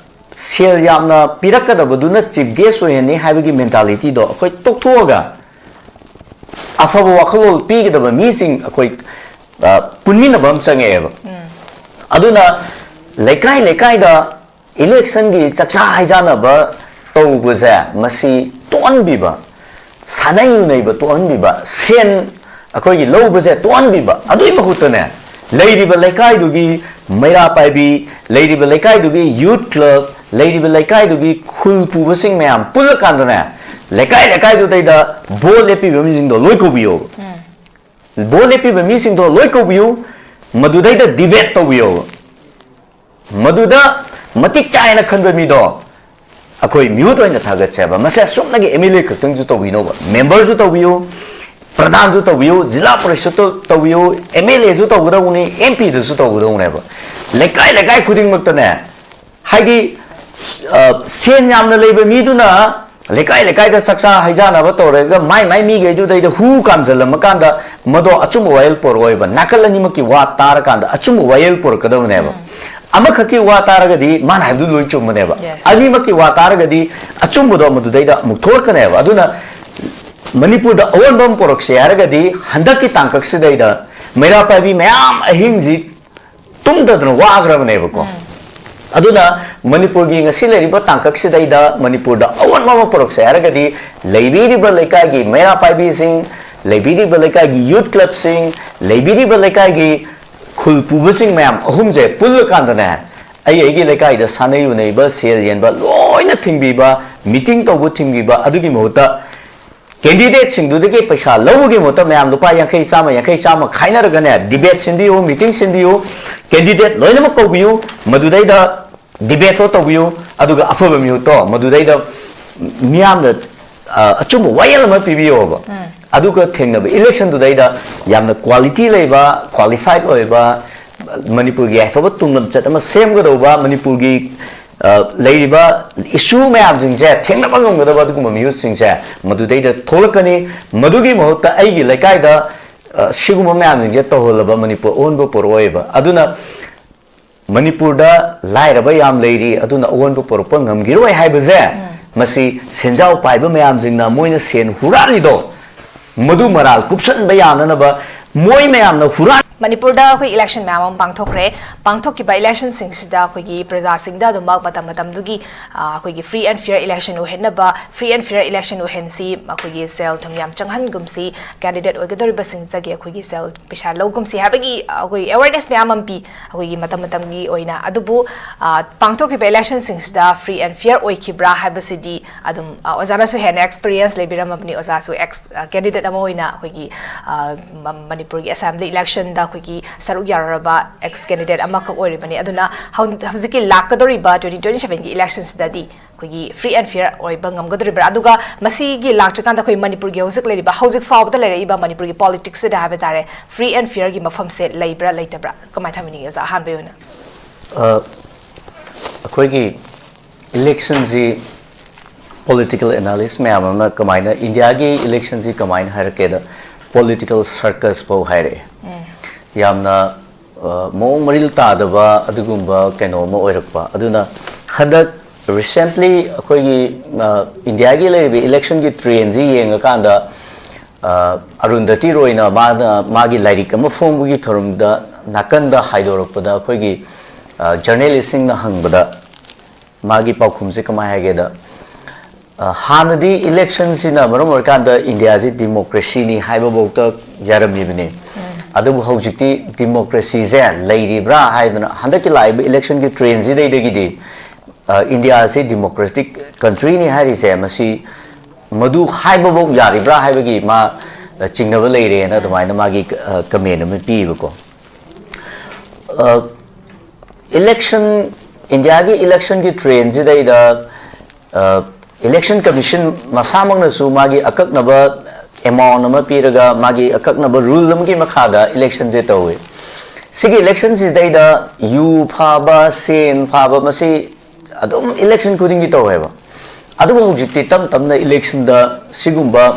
ꯁꯦꯜ ꯌꯥꯝꯅ ꯄꯤꯔꯛꯀꯗꯕꯗꯨꯅ ꯆꯤꯐ ꯒꯦꯁ ꯑꯣꯏꯍꯟꯅꯤ ꯍꯥꯏꯕꯒꯤ ꯃꯦꯟꯇꯥꯂꯤꯇꯤꯗꯣ ꯑꯩꯈꯣꯏ ꯇꯣꯛꯊꯣꯛꯑꯒ ꯑꯐꯕ ꯋꯥꯈꯜꯂꯣꯟ ꯄꯤꯒꯗꯕ ꯃꯤꯁꯤꯡ ꯑꯩꯈꯣꯏ, ꯑ, ꯄꯨꯟꯃꯤꯟꯅꯕ ꯑꯃ ꯆꯪꯉꯛꯑꯦꯕ꯫ ꯑꯗꯨꯅ ꯂꯩꯀꯥꯏ ꯂꯩꯀꯥꯏꯗ ꯏꯂꯦꯛꯁꯟꯒꯤ ꯆꯥꯛꯆꯥ ꯍꯩꯖꯥꯟꯅꯕ ꯇꯧꯕꯁꯦ, ꯃꯁꯤ ꯇꯣꯛꯍꯟꯕꯤꯕ, ꯁꯥꯟꯅꯩ ꯌꯨꯅꯩꯕ ꯇꯣꯛꯍꯟꯕꯤꯕ, ꯁꯦꯟ ꯑꯩꯈꯣꯏꯒꯤ ꯂꯧꯕꯁꯦ ꯇꯣꯛꯍꯟꯕꯤꯕ, ꯑꯗꯨꯒꯤ ꯃꯍꯨꯠꯇꯅꯦ, ꯂꯩꯔꯤꯕ ꯂꯩꯀꯥꯏꯗꯨꯒꯤ ꯃꯩꯔꯥ ꯄꯥꯏꯕꯤ, ꯂꯩꯔꯤꯕ ꯂꯩꯀꯥꯏꯗꯨꯒꯤ ꯌꯨꯠ ꯀ꯭ꯂꯕ, ꯂꯩꯔꯤꯕ ꯂꯩꯀꯥꯏꯗꯨꯒꯤ ꯈꯨꯜ ꯄꯨꯕꯁꯤꯡ ꯃꯌꯥꯝ ꯄꯨꯜꯂꯀꯥꯟꯗꯅꯦ, ꯂꯩꯀꯥꯏ ꯂꯩꯀꯥꯏꯗꯨꯗꯩꯗ ꯚꯣꯠ ꯂꯦꯞꯄꯤꯕ ꯃꯤꯁꯤꯡꯗꯣ ꯂꯣꯏ ꯀꯧꯕꯤꯌꯣꯕ꯫ ꯚꯣꯠ ꯂꯦꯞꯄꯤꯕ ꯃꯤꯁꯤꯡꯗꯣ ꯂꯣꯏ ꯀꯧꯕꯤꯌꯨ, ꯃꯗꯨꯗꯩꯗ ꯗꯤꯕꯦꯠ ꯇꯧꯕꯤꯌꯣꯕ꯫ ꯃꯗꯨꯗ ꯃꯇꯤꯛ ꯆꯥꯏꯅ ꯈꯟꯕ ꯃꯤꯗꯣ ꯑꯩꯈꯣꯏ ꯃꯤꯍꯨꯠ ꯑꯣꯏꯅ ꯊꯥꯒꯠꯁꯦꯕ꯫ ꯃꯁꯦ ꯑꯁꯨꯝꯅꯒꯤ ꯑꯦꯝ ꯑꯦꯜ ꯑꯦ ꯈꯛꯇꯪꯁꯨ ꯇꯧꯕꯤꯅꯣꯕ, ꯃꯦꯝꯕꯔꯁꯨ ꯇꯧꯕꯤꯌꯨ, ꯄ꯭ꯔꯙꯥꯟꯁꯨ ꯇꯧꯕꯤꯌꯨ, ꯖꯤꯂꯥ ꯄꯔꯤꯁꯠꯇꯨ ꯇꯧꯕꯤꯌꯨ, ꯑꯦꯝ ꯑꯦꯜ ꯑꯦꯁꯨ ꯇꯧꯒꯗꯧꯕꯅꯤ, ꯑꯦꯝ ꯄꯤꯗꯁꯨ ꯇꯧꯒꯗꯧꯕꯅꯦꯕ꯫ ꯂꯩꯀꯥꯏ ꯂꯩꯀꯥꯏ ꯈꯨꯗꯤꯡꯃꯛꯇꯅꯦ, ꯍꯥꯏꯗꯤ, ꯑ, ꯁꯦꯟ ꯌꯥꯝꯅ ꯂꯩꯕ ꯃꯤꯗꯨꯅ ꯂꯩꯀꯥꯏ ꯂꯩꯀꯥꯏꯗ ꯆꯥꯛꯆꯥ ꯍꯩꯖꯥꯅꯕ ꯇꯧꯔꯒ ꯃꯥꯏ ꯃꯥꯏ ꯃꯤꯈꯩꯗꯨꯗꯩꯗ ꯍꯨ ꯀꯥꯝꯖꯜꯂꯝꯃꯀꯥꯟꯗ ꯃꯗꯣ ꯑꯆꯨꯝꯕ ꯋꯥꯌꯦꯜ ꯄꯨꯔꯛꯑꯣꯏꯕ꯫ ꯅꯥꯀꯜ ꯑꯅꯤꯃꯛꯀꯤ ꯋꯥ ꯇꯥꯔꯀꯥꯟꯗ ꯑꯆꯨꯝꯕ ꯋꯥꯌꯦꯜ ꯄꯨꯔꯛꯀꯗꯕꯅꯦꯕ꯫ ꯑꯃꯈꯛꯀꯤ ꯋꯥ ꯇꯥꯔꯒꯗꯤ ꯃꯥꯅ ꯍꯥꯏꯕꯗꯨ ꯂꯣꯏ ꯆꯨꯝꯕꯅꯦꯕ꯫ ꯌꯦꯁ꯫ ꯑꯅꯤꯃꯛꯀꯤ ꯋꯥ ꯇꯥꯔꯒꯗꯤ ꯑꯆꯨꯝꯕꯗꯣ ꯃꯗꯨꯗꯩꯗ ꯑꯃꯨꯛ ꯊꯣꯛꯂꯛꯀꯅꯦꯕ꯫ ꯑꯗꯨꯅ ꯃꯅꯤꯄꯨꯔꯗ ꯑꯑꯣꯟꯕ ꯑꯃ ꯄꯨꯔꯛꯁꯦ ꯍꯥꯏꯔꯒꯗꯤ ꯍꯟꯗꯛꯀꯤ ꯇꯥꯡꯀꯛꯁꯤꯗꯩꯗ ꯃꯩꯔꯥ ꯄꯥꯏꯕꯤ ꯃꯌꯥꯝ ꯑꯍꯤꯡꯁꯤ ꯇꯨꯝꯗꯗꯅ ꯋꯥꯈ꯭ꯔꯕꯅꯦꯕꯀꯣ꯫ ꯑꯗꯨꯅ ꯃꯅꯤꯄꯨꯔꯒꯤ ꯉꯁꯤ ꯂꯩꯔꯤꯕ ꯇꯥꯡꯀꯛꯁꯤꯗꯩꯗ ꯃꯅꯤꯄꯨꯔꯗ ꯑꯑꯣꯟꯕ ꯑꯃ ꯄꯨꯔꯛꯁꯦ ꯍꯥꯏꯔꯒꯗꯤ ꯂꯩꯕꯤꯔꯤꯕ ꯂꯩꯀꯥꯏꯒꯤ ꯃꯩꯔꯥ ꯄꯥꯏꯕꯤꯁꯤꯡ, ꯂꯩꯕꯤꯔꯤꯕ ꯂꯩꯀꯥꯏꯒꯤ ꯌꯨꯠ ꯀ꯭ꯂꯕꯁꯤꯡ, ꯂꯩꯕꯤꯔꯤꯕ ꯂꯩꯀꯥꯏꯒꯤ ꯈꯨꯜ ꯄꯨꯕꯁꯤꯡ ꯃꯌꯥꯝ ꯑꯍꯨꯝꯁꯦ ꯄꯨꯜꯂꯀꯥꯟꯗꯅꯦ, ꯑꯩ ꯑꯩꯒꯤ ꯂꯩꯀꯥꯏꯗ ꯁꯥꯟꯅ ꯌꯨꯅꯩꯕ, ꯁꯦꯜ ꯌꯦꯟꯕ ꯂꯣꯏꯅ ꯊꯤꯡꯕꯤꯕ, ꯃꯤꯇꯤꯡ ꯇꯧꯕ ꯊꯤꯡꯕꯤꯕ, ꯑꯗꯨꯒꯤ ꯃꯍꯨꯠꯇ ꯀꯦꯟꯗꯤꯗꯦꯠꯁꯤꯡꯗꯨꯗꯒꯤ ꯄꯩꯁꯥ ꯂꯧꯕꯒꯤ ꯃꯍꯨꯠꯇ ꯃꯌꯥꯝ ꯂꯨꯄꯥ ꯌꯥꯡꯈꯩ, ꯆꯥꯝꯃ, ꯌꯥꯡꯈꯩ, ꯆꯥꯝꯃ ꯈꯥꯏꯅꯔꯒꯅꯦ, ꯗꯤꯕꯦꯠ ꯁꯤꯟꯕꯤꯌꯨ, ꯃꯤꯇꯤꯡ ꯁꯤꯟꯕꯤꯌꯨ, ꯀꯦꯟꯗꯤꯗꯦꯠ ꯂꯣꯏꯅꯃꯛ ꯀꯧꯕꯤꯌꯨ, ꯃꯗꯨꯗꯩꯗ ꯗꯤꯕꯦꯠꯇꯣ ꯇꯧꯕꯤꯌꯨ, ꯑꯗꯨꯒ ꯑꯐꯕ ꯃꯤꯍꯨꯠꯇꯣ ꯃꯗꯨꯗꯩꯗ ꯃꯤꯌꯥꯝꯅ, ꯑ, ꯑꯆꯨꯝꯕ ꯋꯥꯌꯦꯜ ꯑꯃ ꯄꯤꯕꯤꯌꯣꯕ꯫ ꯑꯗꯨꯒ ꯊꯦꯡꯅꯕ ꯏꯂꯦꯛꯁꯟꯗꯨꯗꯩꯗ ꯌꯥꯝꯅ ꯀ꯭ꯋꯥꯂꯤꯇꯤ ꯂꯩꯕ, ꯀ꯭ꯋꯥꯂꯤꯐꯥꯏꯠ ꯑꯣꯏꯕ, ꯃꯅꯤꯄꯨꯔꯒꯤ ꯌꯥꯏꯐꯕ ꯇꯨꯡꯂꯝꯆꯠ ꯑꯃ ꯁꯦꯝꯒꯗꯧꯕ, ꯃꯅꯤꯄꯨꯔꯒꯤ, ꯑ, ꯂꯩꯔꯤꯕ ꯏꯁꯨ ꯃꯌꯥꯝꯁꯤꯡꯁꯦ ꯊꯦꯡꯅꯕ ꯉꯝꯒꯗꯕ ꯑꯗꯨꯒꯨꯝꯕ ꯃꯤꯍꯨꯠꯁꯤꯡꯁꯦ ꯃꯗꯨꯗꯩꯗ ꯊꯣꯛꯂꯛꯀꯅꯤ꯫ ꯃꯗꯨꯒꯤ ꯃꯍꯨꯠꯇ ꯑꯩꯒꯤ ꯂꯩꯀꯥꯏꯗ, ꯑ, ꯁꯤꯒꯨꯝꯕ ꯃꯌꯥꯝꯁꯤꯡꯁꯦ ꯇꯧꯍꯜꯂꯕ ꯃꯅꯤꯄꯨꯔ ꯑꯑꯣꯟꯕ ꯄꯨꯔꯛꯑꯣꯏꯕ꯫ ꯑꯗꯨꯅ ꯃꯅꯤꯄꯨꯔꯗ ꯂꯥꯏꯔꯕ ꯌꯥꯝ ꯂꯩꯔꯤ, ꯑꯗꯨꯅ ꯑꯑꯣꯟꯕ ꯄꯨꯔꯛꯄ ꯉꯝꯈꯤꯔꯣꯏ ꯍꯥꯏꯕꯁꯦ, ꯃꯁꯤ ꯁꯦꯟꯖꯥꯎ ꯄꯥꯏꯕ ꯃꯌꯥꯝꯁꯤꯡꯅ ꯃꯣꯏꯅ ꯁꯦꯟ ꯍꯨꯔꯥꯜꯂꯤꯗꯣ, ꯃꯗꯨ ꯃꯔꯥꯜ ꯀꯨꯞꯁꯟꯕ ꯌꯥꯅꯅꯕ ꯃꯣꯏ ꯃꯌꯥꯝꯅ ꯍꯨꯔꯥꯟ ꯃꯅꯤꯄꯨꯔꯗ ꯑꯩꯈꯣꯏ ꯏꯂꯦꯛꯁꯟ ꯃꯌꯥꯝ ꯑꯃ ꯄꯥꯡꯊꯣꯛꯈ꯭ꯔꯦ꯫ ꯄꯥꯡꯊꯣꯛꯈꯤꯕ ꯏꯂꯦꯛꯁꯟꯁꯤꯡꯁꯤꯗ ꯑꯩꯈꯣꯏꯒꯤ ꯄ꯭ꯔꯖꯥꯁꯤꯡꯗ ꯑꯗꯨꯃꯛ ꯃꯇꯝ ꯃꯇꯝꯗꯨꯒꯤ, ꯑ, ꯑꯩꯈꯣꯏꯒꯤ ꯐ꯭ꯔꯤ ꯑꯦꯟ ꯐꯤꯌꯔ ꯏꯂꯦꯛꯁꯟ ꯑꯣꯏꯍꯟꯅꯕ, ꯐ꯭ꯔꯤ ꯑꯦꯟ ꯐꯤꯌꯔ ꯏꯂꯦꯛꯁꯟ ꯑꯣꯏꯍꯟꯁꯤ, ꯑꯩꯈꯣꯏꯒꯤ ꯁꯦꯜ ꯊꯨꯝ ꯌꯥꯝ ꯆꯪꯍꯟꯒꯨꯝꯁꯤ, ꯀꯦꯟꯗꯤꯗꯦꯠ ꯑꯣꯏꯒꯗꯧꯔꯤꯕꯁꯤꯡꯁꯤꯗꯒꯤ ꯑꯩꯈꯣꯏꯒꯤ ꯁꯦꯜ ꯄꯩꯁꯥ ꯂꯧꯒꯨꯝꯁꯤ ꯍꯥꯏꯕꯒꯤ, ꯑ, ꯑꯩꯈꯣꯏꯒꯤ ꯑꯦꯋꯦꯔꯅꯦꯁ ꯃꯌꯥꯝ ꯑꯃ ꯄꯤ ꯑꯩꯈꯣꯏꯒꯤ ꯃꯇꯝ ꯃꯇꯝꯒꯤ ꯑꯣꯏꯅ꯫ ꯑꯗꯨꯕꯨ, ꯑ, ꯄꯥꯡꯊꯣꯛꯈ꯭ꯔꯤꯕ ꯏꯂꯦꯛꯁꯟꯁꯤꯡꯁꯤꯗ ꯐ꯭ꯔꯤ ꯑꯦꯟ ꯐꯤꯌꯔ ꯑꯣꯏꯈꯤꯕ꯭ꯔꯥ ꯍꯥꯏꯕꯁꯤꯗꯤ ꯑꯗꯨꯝ, ꯑ, ꯑꯣꯖꯥꯅꯁꯨ ꯍꯦꯟꯅ ꯑꯦꯛꯁꯄꯤꯔꯤꯌꯦꯟꯁ ꯂꯩꯕꯤꯔꯝꯃꯕꯅꯤ꯫ ꯑꯣꯖꯥꯁꯨ ꯑꯦꯛꯁ, ꯑ, ꯀꯦꯟꯗꯤꯗꯦꯠ ꯑꯃ ꯑꯣꯏꯅ ꯑꯩꯈꯣꯏꯒꯤ, ꯑ, ꯃ-, ꯃꯅꯤꯄꯨꯔꯒꯤ ꯑꯦꯁꯦꯝꯕ꯭ꯂꯤ ꯏꯂꯦꯛꯁꯟꯗ ꯑꯩꯈꯣꯏꯒꯤ ꯁꯔꯨꯛ ꯌꯥꯔꯨꯔꯕ ꯑꯦꯛꯁ ꯀꯦꯟꯗꯤꯗꯦꯠ ꯑꯃꯈꯛ ꯑꯣꯏꯔꯤꯕꯅꯤ꯫ ꯑꯗꯨꯅ ꯍꯧ-, ꯍꯧꯖꯤꯛꯀꯤ ꯂꯥꯛꯀꯗꯧꯔꯤꯕ ꯇ꯭ꯋꯦꯟꯇꯤ ꯇ꯭ꯋꯦꯟꯇꯤ ꯁꯚꯦꯟꯒꯤ ꯏꯂꯦꯛꯁꯟꯁꯤꯗ ꯗꯤ ꯑꯩꯈꯣꯏꯒꯤ ꯐ꯭ꯔꯤ ꯑꯦꯟ ꯐꯤꯌꯔ ꯑꯣꯏꯕ ꯉꯝꯒꯗꯧꯔꯤꯕ꯭ꯔꯥ? ꯑꯗꯨꯒ ꯃꯁꯤꯒꯤ ꯂꯥꯛꯇ꯭ꯔꯤꯀꯥꯟꯗ ꯑꯩꯈꯣꯏ ꯃꯅꯤꯄꯨꯔꯒꯤ ꯍꯧꯖꯤꯛ ꯂꯩꯔꯤꯕ, ꯍꯧꯖꯤꯛ ꯐꯥꯎꯕꯗ ꯂꯩꯔꯛꯏꯕ ꯃꯅꯤꯄꯨꯔꯒꯤ ꯄꯣꯂꯤꯇꯤꯛꯁꯁꯤꯗ ꯍꯥꯏꯕ ꯇꯥꯔꯦ, ꯐ꯭ꯔꯤ ꯑꯦꯟ ꯐꯤꯌꯔꯒꯤ ꯃꯐꯝꯁꯦ ꯂꯩꯕ꯭ꯔꯥ ꯂꯩꯇꯕ꯭ꯔꯥ? ꯀꯃꯥꯏꯅ ꯊꯝꯕꯤꯅꯤꯡꯉꯤ ꯑꯣꯖꯥ? ꯑꯍꯥꯟꯕꯒꯤ ꯑꯣꯏꯅ꯫ ꯑ, ꯑꯩꯈꯣꯏꯒꯤ ꯏꯂꯦꯛꯁꯟꯁꯤ ꯄꯣꯂꯤꯇꯤꯀꯦꯜ ꯑꯦꯅꯥꯂꯤꯁ ꯃꯌꯥꯝ ꯑꯃꯅ ꯀꯃꯥꯏꯅ, ꯏꯟꯗꯤꯌꯥꯒꯤ ꯏꯂꯦꯛꯁꯟꯁꯤ ꯀꯃꯥꯏꯅ ꯍꯥꯏꯔꯛꯀꯦꯗ, ꯄꯣꯂꯤꯇꯤꯀꯦꯜ ꯁꯔꯀꯁ ꯐꯥꯎ ꯍꯥꯏꯔꯛꯑꯦ꯫ ꯌꯥꯝꯅ, ꯑ, ꯃꯑꯣꯡ ꯃꯔꯤꯜ ꯇꯥꯗꯕ ꯑꯗꯨꯒꯨꯝꯕ ꯀꯩꯅꯣ ꯑꯃ ꯑꯣꯏꯔꯛꯄ꯫ ꯑꯗꯨꯅ ꯍꯟꯗꯛ Recently ꯑꯩꯈꯣꯏꯒꯤ ꯏꯟꯗꯤꯌꯥꯒꯤ ꯂꯩꯔꯤꯕ ꯏꯂꯦꯛꯁꯟꯒꯤ ꯇ꯭ꯔꯦꯟꯁꯤ ꯌꯦꯡꯉꯀꯥꯟꯗ, ꯑꯔꯨꯟꯗꯇꯤ ꯔꯣꯏꯅ ꯃꯥꯅ ꯃꯥꯒꯤ ꯂꯥꯏꯔꯤꯛ ꯑꯃ ꯐꯣꯡꯕꯒꯤ ꯊꯧꯔꯝꯗ ꯅꯥꯀꯟꯗ ꯍꯥꯏꯗꯣꯔꯛꯄꯗ, ꯑꯩꯈꯣꯏꯒꯤ ꯖꯔꯅꯦꯂꯤꯁꯁꯤꯡꯅ ꯍꯪꯕꯗ ꯃꯥꯒꯤ ꯄꯥꯎꯈꯨꯝꯁꯦ ꯀꯃꯥꯏ ꯍꯥꯏꯒꯦꯗ, ꯍꯥꯟꯅꯗꯤ ꯏꯂꯦꯛꯁꯟꯁꯤꯅ ꯃꯔꯝ ꯑꯣꯏꯔꯀꯥꯟꯗ ꯏꯟꯗꯤꯌꯥꯁꯤ ꯗꯤꯃꯣꯀ꯭ꯔꯦꯁꯤꯅꯤ ꯍꯥꯏꯕꯐꯥꯎꯗ ꯌꯥꯔꯝꯃꯤꯕꯅꯤ꯫ ꯑꯗꯨꯕꯨ ꯍꯧꯖꯤꯛꯇꯤ ꯗꯤꯃꯣꯀ꯭ꯔꯦꯁꯤꯁꯦ ꯂꯩꯔꯤꯕ꯭ꯔꯥ ꯍꯥꯏꯗꯅ ꯍꯟꯗꯛꯀꯤ ꯂꯥꯛꯏꯕ ꯏꯂꯦꯛꯁꯟꯒꯤ ꯇ꯭ꯔꯦꯟꯁꯤꯗꯩꯗꯒꯤꯗꯤ ꯏꯟꯗꯤꯌꯥꯁꯤ ꯗꯤꯃꯣꯀ꯭ꯔꯦꯇꯤꯛ ꯀꯟꯇ꯭ꯔꯤꯅꯤ ꯍꯥꯏꯔꯤꯁꯦ, ꯃꯁꯤ ꯃꯗꯨ ꯍꯥꯏꯕꯐꯥꯎ ꯌꯥꯔꯤꯕ꯭ꯔꯥ ꯍꯥꯏꯕꯒꯤ ꯃꯥ ꯆꯤꯡꯅꯕ ꯂꯩꯔꯦꯅ ꯑꯗꯨꯃꯥꯏꯅ ꯃꯥꯒꯤ ꯀꯃꯦꯟ ꯑꯃ ꯄꯤꯌꯦꯕꯀꯣ꯫ ꯏꯂꯦꯛꯁꯟ, ꯏꯟꯗꯤꯌꯥꯒꯤ ꯏꯂꯦꯛꯁꯟꯒꯤ ꯇ꯭ꯔꯦꯟꯁꯤꯗꯩꯗ ꯏꯂꯦꯛꯁꯟ ꯀꯃꯤꯁꯟ ꯃꯁꯥꯃꯛꯅꯁꯨ ꯃꯥꯒꯤ ꯑꯀꯛꯅꯕ ꯑꯦꯃꯥꯎꯟ ꯑꯃ ꯄꯤꯔꯒ ꯃꯥꯒꯤ ꯑꯀꯛꯅꯕ ꯔꯨꯜ ꯑꯃꯒꯤ ꯃꯈꯥꯗ ꯏꯂꯦꯛꯁꯟꯁꯦ ꯇꯧꯋꯤ꯫ ꯁꯤꯒꯤ ꯏꯂꯦꯛꯁꯟꯁꯤꯗꯩꯗ ꯌꯨ ꯐꯥꯕ, ꯁꯦꯟ ꯐꯥꯕ, ꯃꯁꯤ ꯑꯗꯨꯝ ꯏꯂꯦꯛꯁꯟ ꯈꯨꯗꯤꯡꯒꯤ ꯇꯧꯋꯦꯕ꯫ ꯑꯗꯨꯕꯨ ꯍꯧꯖꯤꯛꯇꯤ ꯇꯞ ꯇꯞꯅ ꯏꯂꯦꯛꯁꯟꯗ ꯁꯤꯒꯨꯝꯕ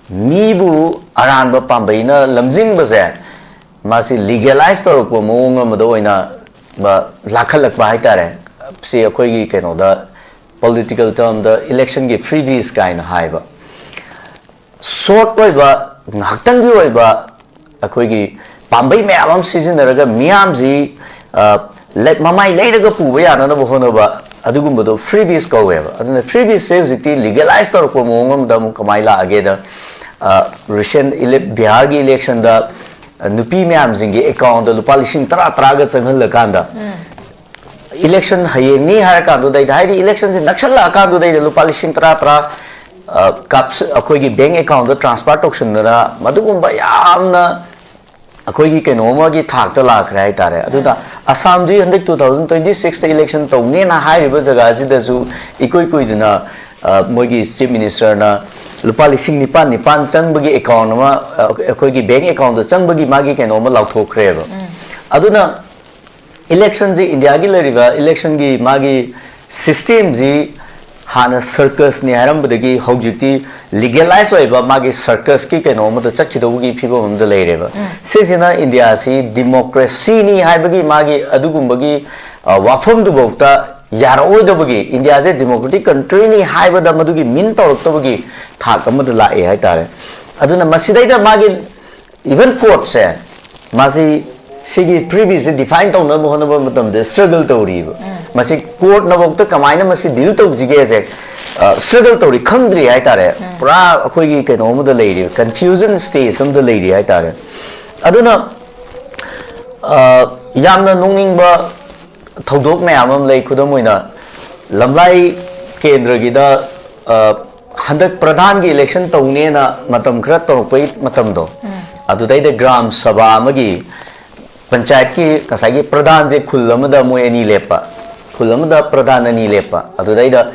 ꯃꯤꯕꯨ ꯑꯔꯥꯟꯕ ꯄꯥꯝꯕꯩꯅ ꯂꯝꯖꯤꯡꯕꯁꯦ ꯃꯥꯁꯤ ꯂꯤꯒꯦꯂꯥꯏꯁ ꯇꯧꯔꯛꯄ ꯃꯑꯣꯡ ꯑꯃꯗ ꯑꯣꯏꯅ ꯂꯥꯛꯈꯠꯂꯛꯄ ꯍꯥꯏꯇꯥꯔꯦ꯫ ꯁꯤ ꯑꯩꯈꯣꯏꯒꯤ ꯀꯩꯅꯣꯗ, ꯄꯣꯂꯤꯇꯤꯀꯦꯜ ꯇꯔꯝꯗ ꯏꯂꯦꯛꯁꯟꯒꯤ ꯐ꯭ꯔꯤꯕꯤꯁ ꯀꯥꯏꯅ ꯍꯥꯏꯕ꯫ ꯁꯣꯔꯠ ꯑꯣꯏꯕ, ꯉꯥꯏꯍꯥꯛꯇꯪꯒꯤ ꯑꯣꯏꯕ ꯑꯩꯈꯣꯏꯒꯤ ꯄꯥꯝꯕꯩ ꯃꯌꯥꯝ ꯑꯃ ꯁꯤꯖꯤꯟꯅꯔꯒ ꯃꯤꯌꯥꯝꯁꯤ ꯃꯃꯥꯏ ꯂꯩꯔꯒ ꯄꯨꯕ ꯌꯥꯅꯅꯕ ꯍꯣꯠꯅꯕ, ꯑꯗꯨꯒꯨꯝꯕꯗꯣ ꯐ꯭ꯔꯤꯕꯤꯁ ꯀꯧꯋꯦꯕ꯫ ꯑꯗꯨꯅ ꯐ꯭ꯔꯤꯕꯤꯁꯁꯦ ꯍꯧꯖꯤꯛꯇꯤ ꯂꯤꯒꯦꯂꯥꯏꯁ ꯇꯧꯔꯛꯄ ꯃꯑꯣꯡ ꯑꯃꯗ ꯑꯃꯨꯛ ꯀꯃꯥꯏꯅ ꯂꯥꯛꯑꯒꯦꯗ, ꯔꯤꯁꯦꯟ ꯕꯤꯍꯥꯔꯒꯤ ꯏꯂꯦꯛꯁꯟꯗ ꯅꯨꯄꯤ ꯃꯌꯥꯝꯁꯤꯡꯒꯤ ꯑꯦꯀꯥꯎꯟꯗ ꯂꯨꯄꯥ ꯂꯤꯁꯤꯡ ꯇꯔꯥ ꯇꯔꯥꯒ ꯆꯪꯍꯜꯂꯀꯥꯟꯗ, ꯏꯂꯦꯛꯁꯟ ꯍꯌꯦꯡꯅꯤ ꯍꯥꯏꯔ ꯀꯥꯟꯗꯨꯗꯩꯗ, ꯍꯥꯏꯗꯤ ꯏꯂꯦꯛꯁꯟꯁꯦ ꯅꯛꯁꯜꯂꯛꯑ ꯀꯥꯟꯗꯨꯗꯩꯗ ꯂꯨꯄꯥ ꯂꯤꯁꯤꯡ ꯇꯔꯥ ꯇꯔꯥ ꯑꯩꯈꯣꯏꯒꯤ ꯕꯦꯡ ꯑꯦꯀꯥꯎꯟꯗ ꯇ꯭ꯔꯥꯟꯁꯐꯔ ꯇꯧꯁꯤꯟꯗꯅ ꯃꯗꯨꯒꯨꯝꯕ ꯌꯥꯝꯅ ꯑꯩꯈꯣꯏꯒꯤ ꯀꯩꯅꯣ ꯑꯃꯒꯤ ꯊꯥꯛꯇ ꯂꯥꯛꯈ꯭ꯔꯦ ꯍꯥꯏꯇꯥꯔꯦ꯫ ꯑꯗꯨꯅ ꯑꯁꯥꯝꯗꯤ ꯍꯟꯗꯛ ꯇꯨ ꯊꯥꯎꯖꯟ ꯇ꯭ꯋꯦꯟꯇꯤ ꯁꯤꯛꯁꯇ ꯏꯂꯦꯛꯁꯟ ꯇꯧꯅꯦꯅ ꯍꯥꯏꯔꯤꯕ ꯖꯒꯥꯁꯤꯗꯁꯨ ꯏꯀꯨꯏ ꯀꯨꯏꯗꯅ ꯃꯣꯏꯒꯤ ꯆꯤꯐ ꯃꯤꯅꯤꯁꯇꯔꯅ ꯂꯨꯄꯥ ꯂꯤꯁꯤꯡ ꯅꯤꯄꯥꯟ ꯅꯤꯄꯥꯟ ꯆꯪꯕꯒꯤ ꯑꯦꯀꯥꯎꯟ ꯑꯃ, ꯑꯩꯈꯣꯏꯒꯤ ꯕꯦꯡ ꯑꯦꯀꯥꯎꯟꯗ ꯆꯪꯕꯒꯤ ꯃꯥꯒꯤ ꯀꯩꯅꯣ ꯑꯃ ꯂꯥꯎꯊꯣꯛꯈ꯭ꯔꯦꯕ꯫ ꯑꯗꯨꯅ ꯏꯂꯦꯛꯁꯟꯁꯤ, ꯏꯟꯗꯤꯌꯥꯒꯤ ꯂꯩꯔꯤꯕ ꯏꯂꯦꯛꯁꯟꯒꯤ ꯃꯥꯒꯤ ꯁꯤꯁꯇꯦꯝꯁꯤ ꯍꯥꯟꯅ ꯁꯔꯀꯁꯅꯤ ꯍꯥꯏꯔꯝꯕꯗꯒꯤ ꯍꯧꯖꯤꯛꯇꯤ ꯂꯤꯒꯦꯂꯥꯏꯁ ꯑꯣꯏꯕ ꯃꯥꯒꯤ ꯁꯔꯀꯁꯀꯤ ꯀꯩꯅꯣ ꯑꯃꯗ ꯆꯠꯈꯤꯗꯧꯕꯒꯤ ꯐꯤꯕꯝ ꯑꯃꯗ ꯂꯩꯔꯦꯕ꯫ ꯁꯤꯁꯤꯅ ꯏꯟꯗꯤꯌꯥꯁꯤ ꯗꯤꯃꯣꯀ꯭ꯔꯦꯁꯤꯅꯤ ꯍꯥꯏꯕꯒꯤ ꯃꯥꯒꯤ ꯑꯗꯨꯒꯨꯝꯕꯒꯤ ꯋꯥꯐꯝꯗꯨꯐꯥꯎꯗ ꯌꯥꯔꯛꯑꯣꯏꯗꯕꯒꯤ, ꯏꯟꯗꯤꯌꯥꯁꯦ democratic countryꯅꯤ ꯍꯥꯏꯕꯗ ꯃꯗꯨꯒꯤ ꯃꯤꯟ ꯇꯧꯔꯛꯇꯕꯒꯤ ꯊꯥꯛ ꯑꯃꯗ ꯂꯥꯛꯑꯦ ꯍꯥꯏꯇꯥꯔꯦ꯫ ꯑꯗꯨꯅ ꯃꯁꯤꯗꯩꯗ ꯃꯥꯒꯤ even courtꯁꯦ ꯃꯥꯁꯤ ꯁꯤꯒꯤ ꯇ꯭ꯔꯤꯕꯤꯁꯦ ꯗꯤꯐꯥꯏꯟ ꯇꯧꯅꯕ ꯍꯣꯠꯅꯕ ꯃꯇꯝꯗ ꯁ꯭ꯇ꯭ꯔꯒꯜ ꯇꯧꯔꯤꯕ꯫ ꯃꯁꯤ ꯀꯣꯔꯠꯅꯐꯥꯎꯗ ꯀꯃꯥꯏꯅ ꯃꯁꯤ ꯗꯤꯜ ꯇꯧꯁꯤꯒꯦꯁꯦ ꯁ꯭ꯇ꯭ꯔꯒꯜ ꯇꯧꯔꯤ, ꯈꯪꯗ꯭ꯔꯤ ꯍꯥꯏꯇꯥꯔꯦ꯫ ꯄꯨꯔꯥ ꯑꯩꯈꯣꯏꯒꯤ ꯀꯩꯅꯣ ꯑꯃꯗ ꯂꯩꯔꯤ, ꯀꯟꯐ꯭ꯌꯨꯖꯟ ꯁ꯭ꯇꯦꯖ ꯑꯃꯗ ꯂꯩꯔꯤ ꯍꯥꯏꯇꯥꯔꯦ꯫ ꯑꯗꯨꯅ ꯑ, ꯌꯥꯝꯅ ꯅꯣꯛꯅꯤꯡꯕ ꯊꯧꯗꯣꯛ ꯃꯌꯥꯝ ꯑꯃ ꯂꯩ꯫ ꯈꯨꯗꯝ ꯑꯣꯏꯅ ꯂꯝꯂꯥꯏ ꯀꯦꯟꯗ꯭ꯔꯒꯤꯗ ꯑ, ꯍꯟꯗꯛ ꯄ꯭ꯔꯙꯥꯟꯒꯤ ꯏꯂꯦꯛꯁꯟ ꯇꯧꯅꯦꯅ ꯃꯇꯝ ꯈꯔ ꯇꯧꯔꯛꯄꯒꯤ ꯃꯇꯝꯗꯣ, ꯑꯗꯨꯗꯩꯗ ꯒ꯭ꯔꯥꯝ ꯁꯚꯥ ꯑꯃꯒꯤ ꯄꯟꯆꯥꯌꯠꯀꯤ ꯉꯁꯥꯏꯒꯤ ꯄ꯭ꯔꯙꯥꯟꯁꯦ ꯈꯨꯜ ꯑꯃꯗ ꯃꯣꯏ ꯑꯅꯤ ꯂꯦꯞꯄ, ꯈꯨꯜ ꯑꯃꯗ ꯄ꯭ꯔꯙꯥꯟ ꯑꯅꯤ ꯂꯦꯞꯄ꯫ ꯑꯗꯨꯗꯩꯗ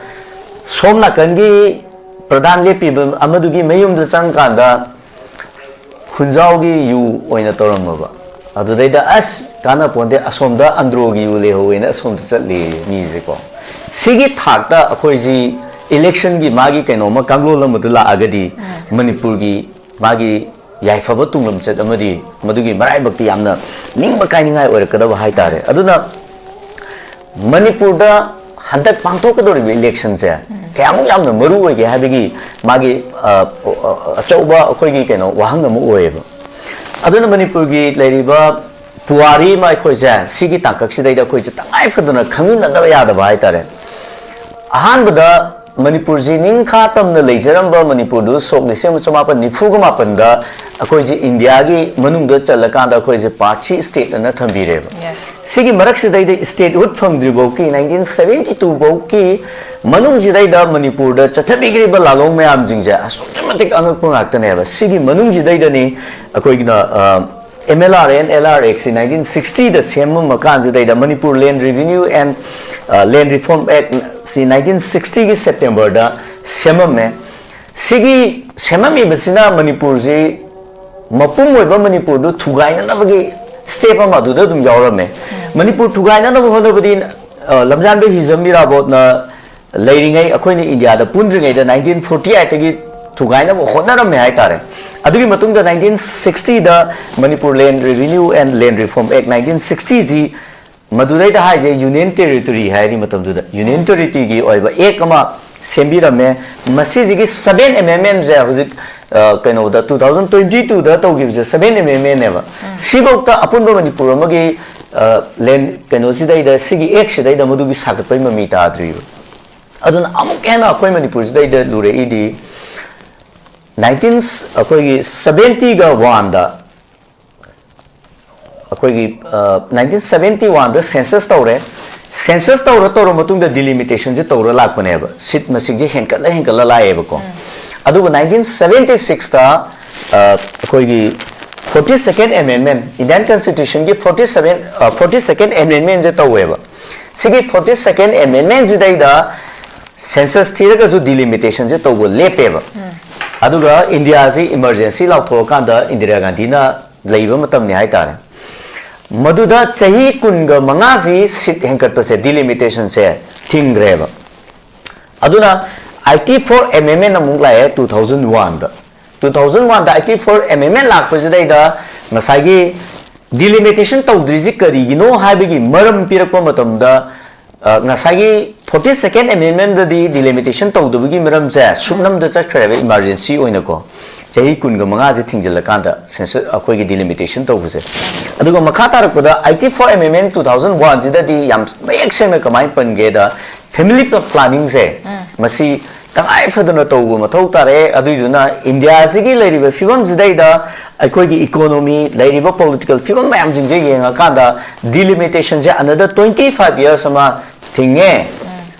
ꯁꯣꯝ ꯅꯥꯀꯟꯒꯤ ꯄ꯭ꯔꯙꯥꯟ ꯂꯦꯞꯄꯤꯕ ꯑꯃꯗꯨꯒꯤ ꯃꯌꯨꯝꯗ ꯆꯪꯀꯥꯟꯗ ꯈꯨꯟꯖꯥꯎꯒꯤ ꯌꯨ ꯑꯣꯏꯅ ꯇꯧꯔꯝꯃꯕ꯫ ꯑꯗꯨꯗꯩꯗ ꯑꯁ ꯀꯥꯟꯅ ꯄꯣꯟꯇꯦ, ꯑꯁꯣꯝꯗ ꯑꯟꯗ꯭ꯔꯣꯒꯤ ꯌꯨ ꯂꯩꯍꯧꯋꯦꯅ ꯑꯁꯣꯝꯗ ꯆꯠꯂꯤ ꯃꯤꯁꯦꯀꯣ꯫ ꯁꯤꯒꯤ ꯊꯥꯛꯇ ꯑꯩꯈꯣꯏꯁꯤ ꯏꯂꯦꯛꯁꯟꯒꯤ ꯃꯥꯒꯤ ꯀꯩꯅꯣꯝꯃ ꯀꯥꯡꯂꯣꯟ ꯑꯃꯗ ꯂꯥꯛꯑꯒꯗꯤ ꯃꯅꯤꯄꯨꯔꯒꯤ ꯃꯥꯒꯤ ꯌꯥꯏꯐꯕ ꯇꯨꯡꯂꯝꯆꯠ ꯑꯃꯗꯤ ꯃꯗꯨꯒꯤ ꯃꯔꯥꯏꯕꯛꯇꯤ ꯌꯥꯝꯅ ꯅꯤꯡꯕ ꯀꯥꯏꯅꯤꯡꯉꯥꯏ ꯑꯣꯏꯔꯛꯀꯗꯕ ꯍꯥꯏꯇꯥꯔꯦ꯫ ꯑꯗꯨꯅ ꯃꯅꯤꯄꯨꯔꯗ ꯍꯟꯗꯛ ꯄꯥꯡꯊꯣꯛꯀꯗꯧꯔꯤꯕ ꯏꯂꯦꯛꯁꯟꯁꯦ ꯀꯌꯥꯃꯨꯛ ꯌꯥꯝꯅ ꯃꯔꯨ ꯑꯣꯏꯒꯦ ꯍꯥꯏꯕꯒꯤ ꯃꯥꯒꯤ, ꯑ, ꯑ, ꯑꯆꯧꯕ ꯑꯩꯈꯣꯏꯒꯤ ꯀꯩꯅꯣ ꯋꯥꯍꯪ ꯑꯃ ꯑꯣꯏꯌꯦꯕ꯫ ꯑꯗꯨꯅ ꯃꯅꯤꯄꯨꯔꯒꯤ ꯂꯩꯔꯤꯕ ꯄꯨꯋꯥꯔꯤ ꯑꯃ ꯑꯩꯈꯣꯏꯁꯦ ꯁꯤꯒꯤ ꯇꯥꯡꯀꯛꯁꯤꯗꯩꯗ ꯑꯩꯈꯣꯏꯁꯦ ꯇꯉꯥꯏ ꯐꯗꯅ ꯈꯪꯃꯤꯟꯅꯗꯕ ꯌꯥꯗꯕ ꯍꯥꯏꯇꯥꯔꯦ꯫ ꯑꯍꯥꯟꯕꯗ ꯃꯅꯤꯄꯨꯔꯁꯤ ꯅꯤꯡꯈꯥ ꯇꯝꯅ ꯂꯩꯖꯔꯝꯕ ꯃꯅꯤꯄꯨꯔꯗꯨ ꯁꯣꯛ ꯂꯤꯁꯤꯡ ꯑꯃ ꯆꯃꯥꯄꯟ ꯅꯤꯐꯨꯒ ꯃꯥꯄꯟꯗ ꯑꯩꯈꯣꯏꯁꯤ ꯏꯟꯗꯤꯌꯥꯒꯤ ꯃꯅꯨꯡꯗ ꯆꯜꯂꯀꯥꯟꯗ ꯑꯩꯈꯣꯏꯁꯦ ꯄꯥꯔꯠꯁꯤ ꯁ꯭ꯇꯦꯠ ꯑꯅ ꯊꯝꯕꯤꯔꯦꯕ꯫ Yes. ꯁꯤꯒꯤ ꯃꯔꯛꯁꯤꯗꯩꯗ ꯁ꯭ꯇꯦꯠꯍꯨꯗ ꯐꯪꯗ꯭ꯔꯤ ꯐꯥꯎꯒꯤ, ꯅꯥꯏꯟꯇꯤꯟ ꯁꯚꯦꯟꯇꯤ ꯇꯨ ꯐꯥꯎꯒꯤ ꯃꯅꯨꯡꯁꯤꯗꯩꯗ ꯃꯅꯤꯄꯨꯔꯗ ꯆꯠꯊꯕꯤꯈ꯭ꯔꯤꯕ ꯂꯥꯂꯣꯡ ꯃꯌꯥꯝꯁꯤꯡꯁꯦ ꯑꯁꯨꯛꯀꯤ ꯃꯇꯤꯛ ꯑꯉꯛꯄ ꯉꯥꯛꯇꯅꯦꯕ꯫ ꯁꯤꯒꯤ ꯃꯅꯨꯡꯁꯤꯗꯩꯗꯅꯤ ꯑꯩꯈꯣꯏꯒꯤꯅ, ꯑ, M L R and L R Act ꯁꯤ ꯅꯥꯏꯟꯇꯤꯟ ꯁꯤꯛꯁꯇꯤꯗ ꯁꯦꯝꯃꯝꯃ ꯀꯥꯟꯁꯤꯗꯩꯗ ꯃꯅꯤꯄꯨꯔ Land Revenue and, ꯑ, Land Reform Act ꯁꯤ ꯅꯥꯏꯟꯇꯤꯟ ꯁꯤꯛꯁꯇꯤꯒꯤ ꯁꯦꯞꯇꯦꯝꯕꯔꯗ ꯁꯦꯝꯃꯝꯃꯦ꯫ ꯁꯤꯒꯤ ꯁꯦꯝꯃꯝꯃꯤꯕꯁꯤꯅ ꯃꯅꯤꯄꯨꯔꯁꯤ ꯃꯄꯨꯝ ꯑꯣꯏꯕ ꯃꯅꯤꯄꯨꯔꯗꯨ ꯊꯨꯒꯥꯏꯅꯅꯕꯒꯤ ꯁ꯭ꯇꯦꯞ ꯑꯃ ꯑꯗꯨꯗ ꯑꯗꯨꯝ ꯌꯥꯎꯔꯝꯃꯦ꯫ ꯃꯅꯤꯄꯨꯔ ꯊꯨꯒꯥꯏꯅꯅꯕ ꯍꯣꯠꯅꯕꯗꯤ, ꯑ, ꯂꯝꯖꯥꯟꯕ ꯍꯤꯖꯝ ꯏꯔꯥꯕꯣꯠꯅ ꯂꯩꯔꯤꯉꯩ, ꯑꯩꯈꯣꯏꯅ ꯏꯟꯗꯤꯌꯥꯗ ꯄꯨꯟꯗ꯭ꯔꯤꯉꯩꯗ ꯅꯥꯏꯟꯇꯤꯟ ꯐꯣꯔꯇꯤ ꯑꯩꯠꯇꯒꯤ ꯊꯨꯒꯥꯏꯅꯕ ꯍꯣꯠꯅꯔꯝꯃꯦ ꯍꯥꯏꯇꯥꯔꯦ꯫ ꯑꯗꯨꯒꯤ ꯃꯇꯨꯡꯗ ꯅꯥꯏꯟꯇꯤꯟ ꯁꯤꯛꯁꯇꯤꯗ Manipur Land Revenue and Land Reform Act nineteen ꯁꯤꯛꯁꯇꯤꯁꯤ ꯃꯗꯨꯗꯩꯗ ꯍꯥꯏꯁꯦ ꯌꯨꯅꯤꯌꯟ ꯇꯦꯔꯤꯇꯣꯔꯤ ꯍꯥꯏꯔꯤ ꯃꯇꯝꯗꯨꯗ ꯌꯨꯅꯤꯌꯟ ꯇꯦꯔꯤꯇꯣꯔꯤꯒꯤ ꯑꯣꯏꯕ ꯑꯦꯛ ꯑꯃ ꯁꯦꯝꯕꯤꯔꯝꯃꯦ꯫ ꯃꯁꯤꯁꯤꯒꯤ ꯁꯕꯦꯟ ꯑꯦꯃꯦꯟꯃꯦꯟꯁꯦ ꯍꯧꯖꯤꯛ, ꯑ, ꯀꯩꯅꯣꯗ, ꯇꯨ ꯊꯥꯎꯖꯟ ꯇ꯭ꯋꯦꯟꯇꯤ ꯇꯨꯗ ꯇꯧꯈꯤꯕꯁꯦ ꯁꯕꯦꯟ ꯑꯦꯃꯦꯟꯃꯦꯟꯅꯦꯕ꯫ ꯁꯤꯐꯧꯇ ꯑꯄꯨꯟꯕ ꯃꯅꯤꯄꯨꯔ ꯑꯃꯒꯤ, ꯑ, ꯂꯦꯟ ꯀꯩꯅꯣꯁꯤꯗꯩꯗ, ꯁꯤꯒꯤ ꯑꯦꯛꯁꯤꯗꯩꯗ ꯃꯗꯨꯒꯤ ꯁꯥꯒꯠꯄꯩ ꯃꯃꯤ ꯇꯥꯗ꯭ꯔꯤꯕ꯫ ꯑꯗꯨꯅ ꯑꯃꯨꯛꯀ ꯍꯦꯟꯅ ꯑꯩꯈꯣꯏ ꯃꯅꯤꯄꯨꯔꯁꯤꯗꯩꯗ ꯂꯨꯔꯛꯏꯗꯤ, ꯅꯥꯏꯟꯇꯤꯟ, ꯑꯩꯈꯣꯏꯒꯤ ꯁꯕꯦꯟꯇꯤꯒ ꯋꯥꯟꯗ, ꯑꯩꯈꯣꯏꯒꯤ, ꯑ, ꯅꯥꯏꯟꯇꯤꯟ ꯁꯕꯦꯟꯇꯤ ꯋꯥꯟꯗ ꯁꯦꯟꯁꯁ ꯇꯧꯔꯦ꯫ ꯁꯦꯟꯁꯁ ꯇꯧꯔ ꯇꯧꯔ ꯃꯇꯨꯡꯗ ꯗꯤꯂꯤꯃꯤꯇꯦꯁꯟꯁꯦ ꯇꯧꯔ ꯂꯥꯛꯄꯅꯦꯕ꯫ ꯁꯤꯠ ꯃꯁꯤꯡꯁꯦ ꯍꯦꯟꯀꯠꯂ ꯍꯦꯟꯀꯠꯂ ꯂꯥꯛꯑꯦꯕꯀꯣ꯫ ꯑꯗꯨꯕꯨ ꯅꯥꯏꯟꯇꯤꯟ ꯁꯕꯦꯟꯇꯤ ꯁꯤꯛꯁꯇ, ꯑ, ꯑꯩꯈꯣꯏꯒꯤ ꯐꯣꯔꯇꯤ ꯁꯦꯀꯦꯟ ꯑꯦꯃꯦꯟꯃꯦꯟ, ꯏꯟꯗꯤꯌꯥꯟ ꯀꯟꯁꯇꯤꯇ꯭ꯌꯨꯁꯟꯒꯤ ꯐꯣꯔꯇꯤ ꯁꯦꯀꯦꯟ, ꯑ, ꯐꯣꯔꯇꯤ ꯁꯦꯀꯦꯟ ꯑꯦꯃꯦꯟꯃꯦꯟꯁꯦ ꯇꯧꯋꯦꯕ꯫ ꯁꯤꯒꯤ ꯐꯣꯔꯇꯤ ꯁꯦꯀꯦꯟ ꯑꯦꯃꯦꯟꯃꯦꯟꯁꯤꯗꯩꯗ ꯁꯦꯟꯁꯁ ꯊꯤꯔꯒꯁꯨ ꯗꯤꯂꯤꯃꯤꯇꯦꯁꯟꯁꯦ ꯇꯧꯕ ꯂꯦꯞꯄꯦꯕ꯫ ꯑꯗꯨꯒ ꯏꯟꯗꯤꯌꯥꯁꯤ ꯏꯃꯔꯖꯦꯟꯁꯤ ꯂꯥꯎꯊꯣꯛꯑꯀꯥꯟꯗ ꯏꯟꯗꯤꯔꯥ ꯒꯥꯟꯙꯤꯅ ꯂꯩꯕ ꯃꯇꯝꯅꯤ ꯍꯥꯏꯇꯥꯔꯦ꯫ ꯃꯗꯨꯗ ꯆꯍꯤ ꯀꯨꯟꯒ ꯃꯉꯥꯁꯤ ꯁꯤꯠ ꯍꯦꯟꯒꯠꯄꯁꯦ, ꯗꯤꯂꯤꯃꯤꯇꯦꯁꯟꯁꯦ ꯊꯤꯡꯈ꯭ꯔꯦꯕ꯫ ꯑꯗꯨꯅ ꯑꯥꯏꯇꯤ ꯐꯣꯔ ꯑꯦꯃꯦꯟꯃꯦꯟ ꯑꯃꯨꯛ ꯂꯥꯛꯑꯦ ꯇꯨ ꯊꯥꯎꯖꯟ ꯋꯥꯟꯗ꯫ ꯇꯨ ꯊꯥꯎꯖꯟ ꯋꯥꯟꯗ ꯑꯥꯏꯇꯤ ꯐꯣꯔ ꯑꯦꯃꯦꯟꯃꯦꯟ ꯂꯥꯛꯄꯁꯤꯗꯩꯗ ꯉꯁꯥꯏꯒꯤ ꯗꯤꯂꯤꯃꯤꯇꯦꯁꯟ ꯇꯧꯗ꯭ꯔꯤꯁꯤ ꯀꯔꯤꯒꯤꯅꯣ ꯍꯥꯏꯕꯒꯤ ꯃꯔꯝ ꯄꯤꯔꯛꯄ ꯃꯇꯝꯗ, ꯑ, ꯉꯁꯥꯏꯒꯤ ꯐꯣꯔꯇꯤ ꯁꯦꯀꯦꯟ ꯑꯦꯃꯦꯟꯃꯦꯟꯗꯗꯤ ꯗꯤꯂꯤꯃꯤꯇꯦꯁꯟ ꯇꯧꯗꯕꯒꯤ ꯃꯔꯝꯁꯦ ꯁꯨꯞꯅꯝꯗ ꯆꯠꯈ꯭ꯔꯦꯕ, ꯏꯃꯥꯔꯖꯦꯟꯁꯤ ꯑꯣꯏꯅꯀꯣ꯫ ꯆꯍꯤ ꯀꯨꯟꯒ ꯃꯉꯥꯁꯦ ꯊꯤꯡꯖꯤꯜꯂꯀꯥꯟꯗ ꯁꯦꯟꯁꯁ ꯑꯩꯈꯣꯏꯒꯤ ꯗꯤꯂꯤꯃꯤꯇꯦꯁꯟ ꯇꯧꯕꯁꯦ꯫ ꯑꯗꯨꯒ ꯃꯈꯥ ꯇꯥꯔꯛꯄꯗ ꯑꯥꯏꯇꯤ ꯐꯣꯔ ꯑꯦꯃꯦꯟꯃꯦꯟ ꯇꯨ ꯊꯥꯎꯖꯟ ꯋꯥꯟꯁꯤꯗꯗꯤ ꯌꯥꯝ ꯃꯌꯦꯛ ꯁꯦꯡꯅ ꯀꯃꯥꯏꯅ ꯄꯟꯒꯦꯗ, ꯐꯦꯃꯤꯂꯤ ꯄ꯭ꯂꯥꯅꯤꯡꯁꯦ ꯃꯁꯤ ꯇꯉꯥꯏ ꯐꯗꯅ ꯇꯧꯕ ꯃꯊꯧ ꯇꯥꯔꯛꯑꯦ꯫ ꯑꯗꯨꯏꯗꯨꯅ ꯏꯟꯗꯤꯌꯥꯁꯤꯒꯤ ꯂꯩꯔꯤꯕ ꯐꯤꯕꯝꯁꯤꯗꯩꯗ ꯑꯩꯈꯣꯏꯒꯤ ꯏꯀꯣꯅꯣꯃꯤ, ꯂꯩꯔꯤꯕ ꯄꯣꯂꯤꯇꯤꯀꯦꯜ ꯐꯤꯕꯝ ꯃꯌꯥꯝꯁꯤꯡꯁꯦ ꯌꯦꯡꯉꯀꯥꯟꯗ ꯗꯤꯂꯤꯃꯤꯇꯦꯁꯟꯁꯦ ꯑꯅꯗꯔ ꯇ꯭ꯋꯦꯟꯇꯤ ꯐꯥꯏꯚ ꯌꯔꯁ ꯑꯃ ꯊꯤꯡꯉꯦ꯫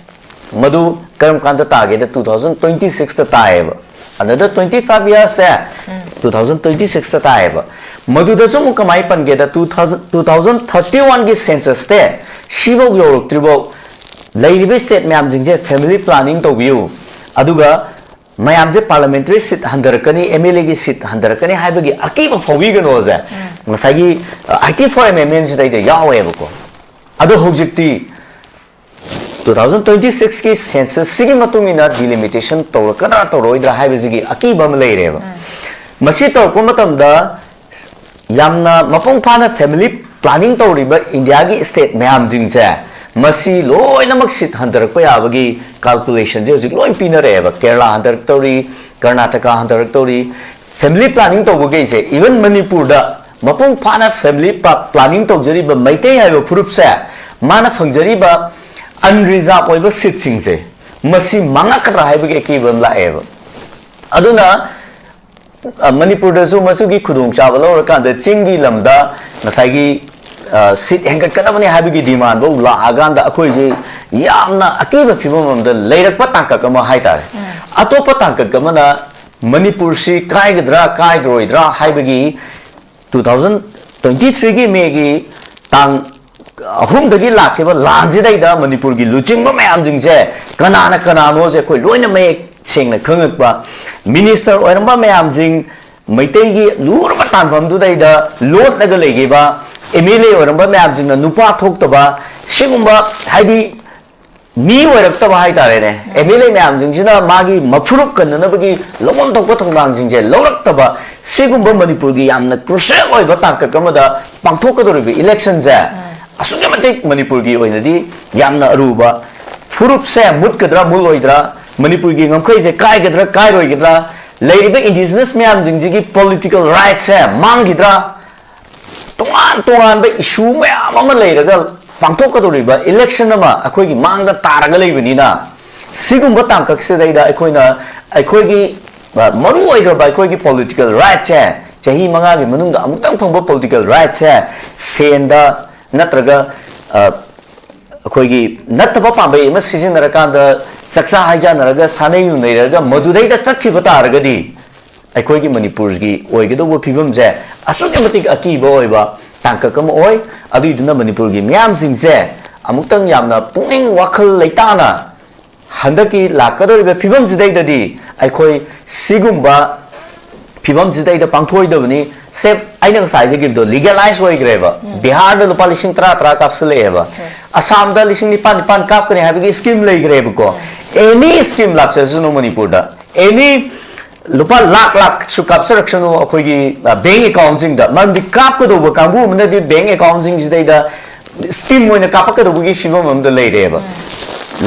ꯃꯗꯨ ꯀꯔꯝ ꯀꯥꯟꯗ ꯇꯥꯒꯦꯗ ꯇꯨ ꯊꯥꯎꯖꯟ ꯇ꯭ꯋꯦꯟꯇꯤ ꯁꯤꯛꯁꯇ ꯇꯥꯏꯌꯦꯕ꯫ ꯑꯅꯗꯔ ꯇ꯭ꯋꯦꯟꯇꯤ ꯐꯥꯏꯚ ꯌꯔꯁꯁꯦ ꯇꯨ ꯊꯥꯎꯖꯟ ꯇ꯭ꯋꯦꯟꯇꯤ ꯁꯤꯛꯁꯇ ꯇꯥꯏꯌꯦꯕ꯫ ꯃꯗꯨꯗꯁꯨ ꯑꯃꯨꯛ ꯀꯃꯥꯏꯅ ꯄꯟꯒꯦꯗ, two thousand, two thousand thirty ꯋꯥꯟꯒꯤ ꯁꯦꯟꯁꯁꯇꯦ ꯁꯤꯐꯧ ꯌꯧꯔꯛꯇ꯭ꯔꯤꯐꯧ ꯂꯩꯔꯤꯕ ꯁ꯭ꯇꯦꯠ ꯃꯌꯥꯝꯁꯤꯡꯁꯦ ꯐꯦꯃꯤꯂꯤ ꯄ꯭ꯂꯥꯅꯤꯡ ꯇꯧꯕꯤꯌꯨ, ꯑꯗꯨꯒ ꯃꯌꯥꯝꯁꯦ ꯄꯥꯔꯂꯥꯃꯦꯟꯇꯔꯤ ꯁꯤꯠ ꯍꯟꯊꯔꯛꯀꯅꯤ, ꯑꯦꯝ ꯑꯦꯜ ꯑꯦꯒꯤ ꯁꯤꯠ ꯍꯟꯊꯔꯛꯀꯅꯤ ꯍꯥꯏꯕꯒꯤ ꯑꯀꯤꯕ ꯐꯥꯎꯕꯤꯒꯅꯣꯁꯦ ꯉꯁꯥꯏꯒꯤ ꯑꯥꯏꯇꯤ ꯐꯣꯔ ꯑꯦꯃꯦꯟꯃꯦꯟꯁꯤꯗꯩꯗ ꯌꯥꯎꯋꯦꯕꯀꯣ꯫ ꯑꯗꯣ ꯍꯧꯖꯤꯛꯇꯤ ꯇꯨ ꯊꯥꯎꯖꯟ ꯇ꯭ꯋꯦꯟꯇꯤ ꯁꯤꯛꯁꯀꯤ ꯁꯦꯟꯁꯁꯁꯤꯒꯤ ꯃꯇꯨꯡ ꯏꯟꯅ ꯗꯤꯂꯤꯃꯤꯇꯦꯁꯟ ꯇꯧꯔꯛꯀꯗ꯭ꯔꯥ ꯇꯧꯔꯛꯑꯣꯏꯗ꯭ꯔꯥ ꯍꯥꯏꯕꯁꯤꯒꯤ ꯑꯀꯤꯕ ꯑꯃ ꯂꯩꯔꯦꯕ꯫ ꯃꯁꯤ ꯇꯧꯔꯛꯄ ꯃꯇꯝꯗ ꯌꯥꯝꯅ ꯃꯄꯨꯡ ꯐꯥꯅ ꯐꯦꯃꯤꯂꯤ planning ꯇꯧꯔꯤꯕ ꯏꯟꯗꯤꯌꯥꯒꯤ state ꯃꯌꯥꯝꯁꯤꯡꯁꯦ, ꯃꯁꯤ ꯂꯣꯏꯅꯃꯛ seat ꯍꯟꯊꯔꯛꯄ ꯌꯥꯕꯒꯤ calculationꯁꯦ ꯍꯧꯖꯤꯛ ꯂꯣꯏ ꯄꯤꯅꯔꯛꯑꯦꯕ꯫ Kerala ꯍꯟꯊꯔꯛꯇꯧꯔꯤ, Karnataka ꯍꯟꯊꯔꯛꯇꯧꯔꯤ꯫ Family planning ꯇꯧꯕꯈꯩꯁꯦ, even ꯃꯅꯤꯄꯨꯔꯗ ꯃꯄꯨꯡ ꯐꯥꯅ family planning ꯇꯧꯖꯔꯤꯕ ꯃꯩꯇꯩ ꯍꯥꯏꯕ ꯐꯨꯔꯨꯞꯁꯦ, ꯃꯥꯅ ꯐꯪꯖꯔꯤꯕ unreserved ꯑꯣꯏꯕ seatꯁꯤꯡꯁꯦ, ꯃꯁꯤ ꯃꯥꯡꯉꯛꯀꯗ꯭ꯔꯥ ꯍꯥꯏꯕꯒꯤ ꯑꯀꯤꯕ ꯑꯃ ꯂꯥꯛꯑꯦꯕ꯫ ꯑꯗꯨꯅ, ꯑ, ꯃꯅꯤꯄꯨꯔꯗꯁꯨ ꯃꯁꯤꯒꯤ ꯈꯨꯗꯣꯡꯆꯥꯕ ꯂꯧꯔꯀꯥꯟꯗ ꯆꯤꯡꯒꯤ ꯂꯝꯗ ꯉꯁꯥꯏꯒꯤ, ꯑ, seat ꯍꯦꯟꯒꯠꯀꯗꯕꯅꯤ ꯍꯥꯏꯕꯒꯤ demand ꯐꯧ ꯂꯥꯛꯑꯀꯥꯟꯗ ꯑꯩꯈꯣꯏꯁꯦ ꯌꯥꯝꯅ ꯑꯀꯤꯕ ꯐꯤꯕꯝ ꯑꯃꯗ ꯂꯩꯔꯛꯄ ꯇꯥꯡꯀꯛ ꯑꯃ ꯍꯥꯏꯇꯥꯔꯦ꯫ ꯑꯇꯣꯞꯄ ꯇꯥꯡꯀꯛ ꯑꯃꯅ ꯃꯅꯤꯄꯨꯔꯁꯤ ꯀꯥꯏꯒꯗ꯭ꯔꯥ ꯀꯥꯏꯔꯣꯏꯗ꯭ꯔꯥ ꯍꯥꯏꯕꯒꯤ two thousand twenty threeꯒꯤ Mayꯒꯤ ꯇꯥꯡ ꯑꯍꯨꯝꯗꯒꯤ ꯂꯥꯛꯈꯤꯕ ꯂꯥꯟꯁꯤꯗꯩꯗ ꯃꯅꯤꯄꯨꯔꯒꯤ ꯂꯨꯆꯤꯡꯕ ꯃꯌꯥꯝꯁꯤꯡꯁꯦ ꯀꯅꯥꯅ ꯀꯅꯥꯅꯣꯁꯦ ꯑꯩꯈꯣꯏ ꯂꯣꯏꯅ ꯃꯌꯦꯛ ꯁꯦꯡꯅ ꯈꯪꯉꯛꯄ, minister ꯑꯣꯏꯔꯝꯕ ꯃꯌꯥꯝꯁꯤꯡ, ꯃꯩꯇꯩꯒꯤ ꯂꯨꯔꯕ ꯇꯥꯟꯐꯝꯗꯨꯗꯩꯗ ꯂꯣꯠꯂꯒ ꯂꯩꯈꯤꯕ MLA ꯑꯣꯏꯔꯝꯕ ꯃꯌꯥꯝꯁꯤꯡꯅ ꯅꯨꯄꯥ ꯊꯣꯛꯇꯕ, ꯁꯤꯒꯨꯝꯕ, ꯍꯥꯏꯗꯤ, ꯃꯤ ꯑꯣꯏꯔꯛꯇꯕ ꯍꯥꯏꯇꯥꯔꯦꯅꯦ, MLA ꯃꯌꯥꯝꯁꯤꯡꯁꯤꯅ ꯃꯥꯒꯤ ꯃꯐꯨꯔꯨꯞ ꯀꯟꯅꯅꯕꯒꯤ ꯂꯧꯐꯝ ꯊꯣꯛꯄ ꯊꯧꯗꯥꯡꯁꯤꯡꯁꯦ ꯂꯧꯔꯛꯇꯕ, ꯁꯤꯒꯨꯝꯕ ꯃꯅꯤꯄꯨꯔꯒꯤ ꯌꯥꯝꯅ crucial ꯑꯣꯏꯕ ꯇꯥꯡꯀꯛ ꯑꯃꯗ ꯄꯥꯡꯊꯣꯛꯀꯗꯧꯔꯤꯕ electionꯁꯦ ꯑꯁꯨꯛꯀꯤ ꯃꯇꯤꯛ ꯃꯅꯤꯄꯨꯔꯒꯤ ꯑꯣꯏꯅꯗꯤ ꯌꯥꯝꯅ ꯑꯔꯨꯕ, ꯐꯨꯔꯨꯞꯁꯦ ꯃꯨꯠꯀꯗ꯭ꯔꯥ ꯃꯨꯠꯂꯣꯏꯗ꯭ꯔꯥ, ꯃꯅꯤꯄꯨꯔꯒꯤ ꯉꯝꯈꯩꯁꯦ ꯀꯥꯏꯒꯗ꯭ꯔꯥ ꯀꯥꯏꯔꯣꯏꯒꯗ꯭ꯔꯥ, ꯂꯩꯔꯤꯕ indigenous ꯃꯌꯥꯝꯁꯤꯡꯁꯤꯒꯤ political rightꯁꯦ ꯃꯥꯡꯈꯤꯗ꯭ꯔꯥ, ꯇꯣꯉꯥꯟ ꯇꯣꯉꯥꯟꯕ issue ꯃꯌꯥꯝ ꯑꯃ ꯂꯩꯔꯒ ꯄꯥꯡꯊꯣꯛꯀꯗꯧꯔꯤꯕ election ꯑꯃ ꯑꯩꯈꯣꯏꯒꯤ ꯃꯥꯡꯗ ꯇꯥꯔꯒ ꯂꯩꯕꯅꯤꯅ, ꯁꯤꯒꯨꯝꯕ ꯇꯥꯡꯀꯛꯁꯤꯗꯩꯗ ꯑꯩꯈꯣꯏꯅ ꯑꯩꯈꯣꯏꯒꯤ, ꯑ, ꯃꯔꯨ ꯑꯣꯏꯈ꯭ꯔꯕ ꯑꯩꯈꯣꯏꯒꯤ political rightꯁꯦ, ꯆꯍꯤ ꯃꯉꯥꯒꯤ ꯃꯅꯨꯡꯗ ꯑꯃꯨꯛꯇꯪ ꯐꯪꯕ political rightꯁꯦ ꯁꯦꯟꯗ ꯅꯠꯇ꯭ꯔꯒ, ꯑ, ꯑꯩꯈꯣꯏꯒꯤ ꯅꯠꯇꯕ ꯄꯥꯝꯕꯩ ꯑꯃ ꯁꯤꯖꯤꯟꯅꯔꯀꯥꯟꯗ ꯆꯥꯛꯆꯥ ꯍꯩꯖꯥꯟꯅꯔꯒ ꯁꯥꯟꯅꯩ ꯌꯨꯅꯩꯔꯒ ꯃꯗꯨꯗꯩꯗ ꯆꯠꯈꯤꯕ ꯇꯥꯔꯒꯗꯤ ꯑꯩꯈꯣꯏꯒꯤ ꯃꯅꯤꯄꯨꯔꯒꯤ ꯑꯣꯏꯒꯗꯧꯕ ꯐꯤꯕꯝꯁꯦ ꯑꯁꯨꯛꯀꯤ ꯃꯇꯤꯛ ꯑꯀꯤꯕ ꯑꯣꯏꯕ ꯇꯥꯡꯀꯛ ꯑꯃ ꯑꯣꯏ꯫ ꯑꯗꯨꯏꯗꯨꯅ ꯃꯅꯤꯄꯨꯔꯒꯤ ꯃꯤꯌꯥꯝꯁꯤꯡꯁꯦ ꯑꯃꯨꯛꯇꯪ ꯌꯥꯝꯅ ꯄꯨꯛꯅꯤꯡ ꯋꯥꯈꯜ ꯂꯩꯇꯥꯅ ꯍꯟꯗꯛꯀꯤ ꯂꯥꯛꯀꯗꯧꯔꯤꯕ ꯐꯤꯕꯝꯁꯤꯗꯩꯗꯗꯤ ꯑꯩꯈꯣꯏ ꯁꯤꯒꯨꯝꯕ ꯐꯤꯕꯝꯁꯤꯗꯩꯗ ꯄꯥꯡꯊꯣꯛꯑꯣꯏꯗꯕꯅꯤ꯫ ꯁꯦ, ꯑꯩꯅ ꯉꯁꯥꯏ ꯍꯥꯏꯖꯈꯤꯕꯗꯣ legalize ꯑꯣꯏꯈ꯭ꯔꯦꯕ꯫ ꯕꯤꯍꯥꯔꯗ ꯂꯨꯄꯥ ꯂꯤꯁꯤꯡ ꯇꯔꯥ ꯇꯔꯥ ꯀꯥꯞꯁꯤꯜꯂꯛꯑꯦꯕ꯫ ꯑꯁꯥꯝꯗ ꯂꯤꯁꯤꯡ ꯅꯤꯄꯥꯟ ꯅꯤꯄꯥꯟ ꯀꯥꯞꯀꯅꯤ ꯍꯥꯏꯕꯒꯤ scheme ꯂꯩꯈ꯭ꯔꯦꯕꯀꯣ꯫ Any scheme ꯂꯥꯛꯆꯁꯅꯨ ꯃꯅꯤꯄꯨꯔꯗ, any ꯂꯨꯄꯥ ꯂꯥꯛ ꯂꯥꯛꯁꯨ ꯀꯥꯞꯆꯔꯛꯁꯅꯨ ꯑꯩꯈꯣꯏꯒꯤ ꯕꯦꯡ ꯑꯦꯀꯥꯎꯟꯁꯤꯡꯗ, ꯃꯔꯝꯗꯤ ꯀꯥꯞꯀꯗꯧꯕ ꯀꯥꯡꯕꯨ ꯑꯃꯅꯗꯤ ꯕꯦꯡ ꯑꯦꯀꯥꯎꯟꯁꯤꯡꯁꯤꯗꯩꯗ ꯁ꯭ꯀꯤꯝ ꯑꯣꯏꯅ ꯀꯥꯞꯄꯛꯀꯗꯧꯕꯒꯤ ꯐꯤꯕꯝ ꯑꯃꯗ ꯂꯩꯔꯦꯕ꯫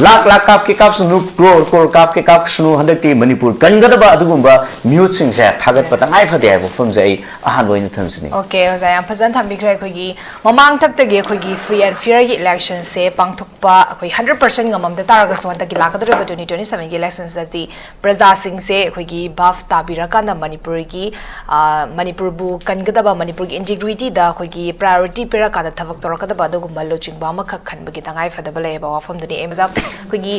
ꯂꯥꯛ ꯂꯥꯛ ꯀꯥꯞꯀꯦ ꯀꯥꯞꯁꯅꯨ, ꯀ꯭ꯔꯣꯔ ꯀ꯭ꯔꯣꯔ ꯀꯥꯞꯀꯦ ꯀꯥꯞꯁꯅꯨ, ꯍꯟꯗꯛꯇꯤ ꯃꯅꯤꯄꯨꯔ ꯀꯟꯒꯗꯕ ꯑꯗꯨꯒꯨꯝꯕ ꯃꯤꯍꯨꯠꯁꯤꯡꯁꯦ ꯊꯥꯒꯠꯄ ꯇꯉꯥꯏ ꯐꯗꯦ ꯍꯥꯏꯕ ꯋꯥꯐꯝꯁꯦ ꯑꯩ ꯑꯍꯥꯟꯕ ꯑꯣꯏꯅ ꯊꯝꯖꯅꯤꯡꯉꯤ꯫ ꯑꯣꯀꯦ ꯑꯣꯖꯥ, ꯌꯥꯝ ꯐꯖꯅ ꯊꯝꯕꯤꯈ꯭ꯔꯦ꯫ ꯑꯩꯈꯣꯏꯒꯤ ꯃꯃꯥꯡꯊꯛꯇꯒꯤ ꯑꯩꯈꯣꯏꯒꯤ ꯐ꯭ꯔꯤ ꯑꯦꯟ ꯐꯤꯌꯔꯒꯤ ꯏꯂꯦꯛꯁꯟꯁꯦ ꯄꯥꯡꯊꯣꯛꯄ ꯑꯩꯈꯣꯏ ꯍꯟꯗ꯭ꯔꯦꯠ ꯄꯥꯔꯁꯦꯟ ꯉꯝꯃꯝꯗ ꯇꯥꯔꯒꯁꯨ, ꯍꯟꯗꯛꯀꯤ ꯂꯥꯛꯀꯗꯧꯔꯤꯕ ꯇ꯭ꯋꯦꯟꯇꯤ ꯇ꯭ꯋꯦꯟꯇꯤ ꯁꯕꯦꯟꯒꯤ ꯏꯂꯦꯛꯁꯟꯁꯤꯗꯗꯤ ꯄ꯭ꯔꯖꯥꯁꯤꯡꯁꯦ ꯑꯩꯈꯣꯏꯒꯤ ꯚꯥꯞ ꯇꯥꯕꯤꯔꯀꯥꯟꯗ ꯃꯅꯤꯄꯨꯔꯒꯤ, ꯑ, ꯃꯅꯤꯄꯨꯔꯕꯨ ꯀꯟꯒꯗꯕ, ꯃꯅꯤꯄꯨꯔꯒꯤ ꯏꯟꯇꯤꯒ꯭ꯔꯤꯇꯤꯗ ꯑꯩꯈꯣꯏꯒꯤ ꯄ꯭ꯔꯥꯏꯌꯣꯔꯤꯇꯤ ꯄꯤꯔꯀꯥꯟꯗ ꯊꯕꯛ ꯇꯧꯔꯛꯀꯗꯕ ꯑꯗꯨꯒꯨꯝꯕ ꯂꯨꯆꯤꯡꯕ ꯑꯃꯈꯛ ꯈꯟꯕꯒꯤ ꯇꯉꯥꯏ ꯐꯗꯕ ꯂꯩꯌꯦꯕ ꯋꯥꯐꯝꯗꯨꯅꯤ꯫ ꯑꯩ ꯃꯖꯥ ꯑꯩꯈꯣꯏꯒꯤ,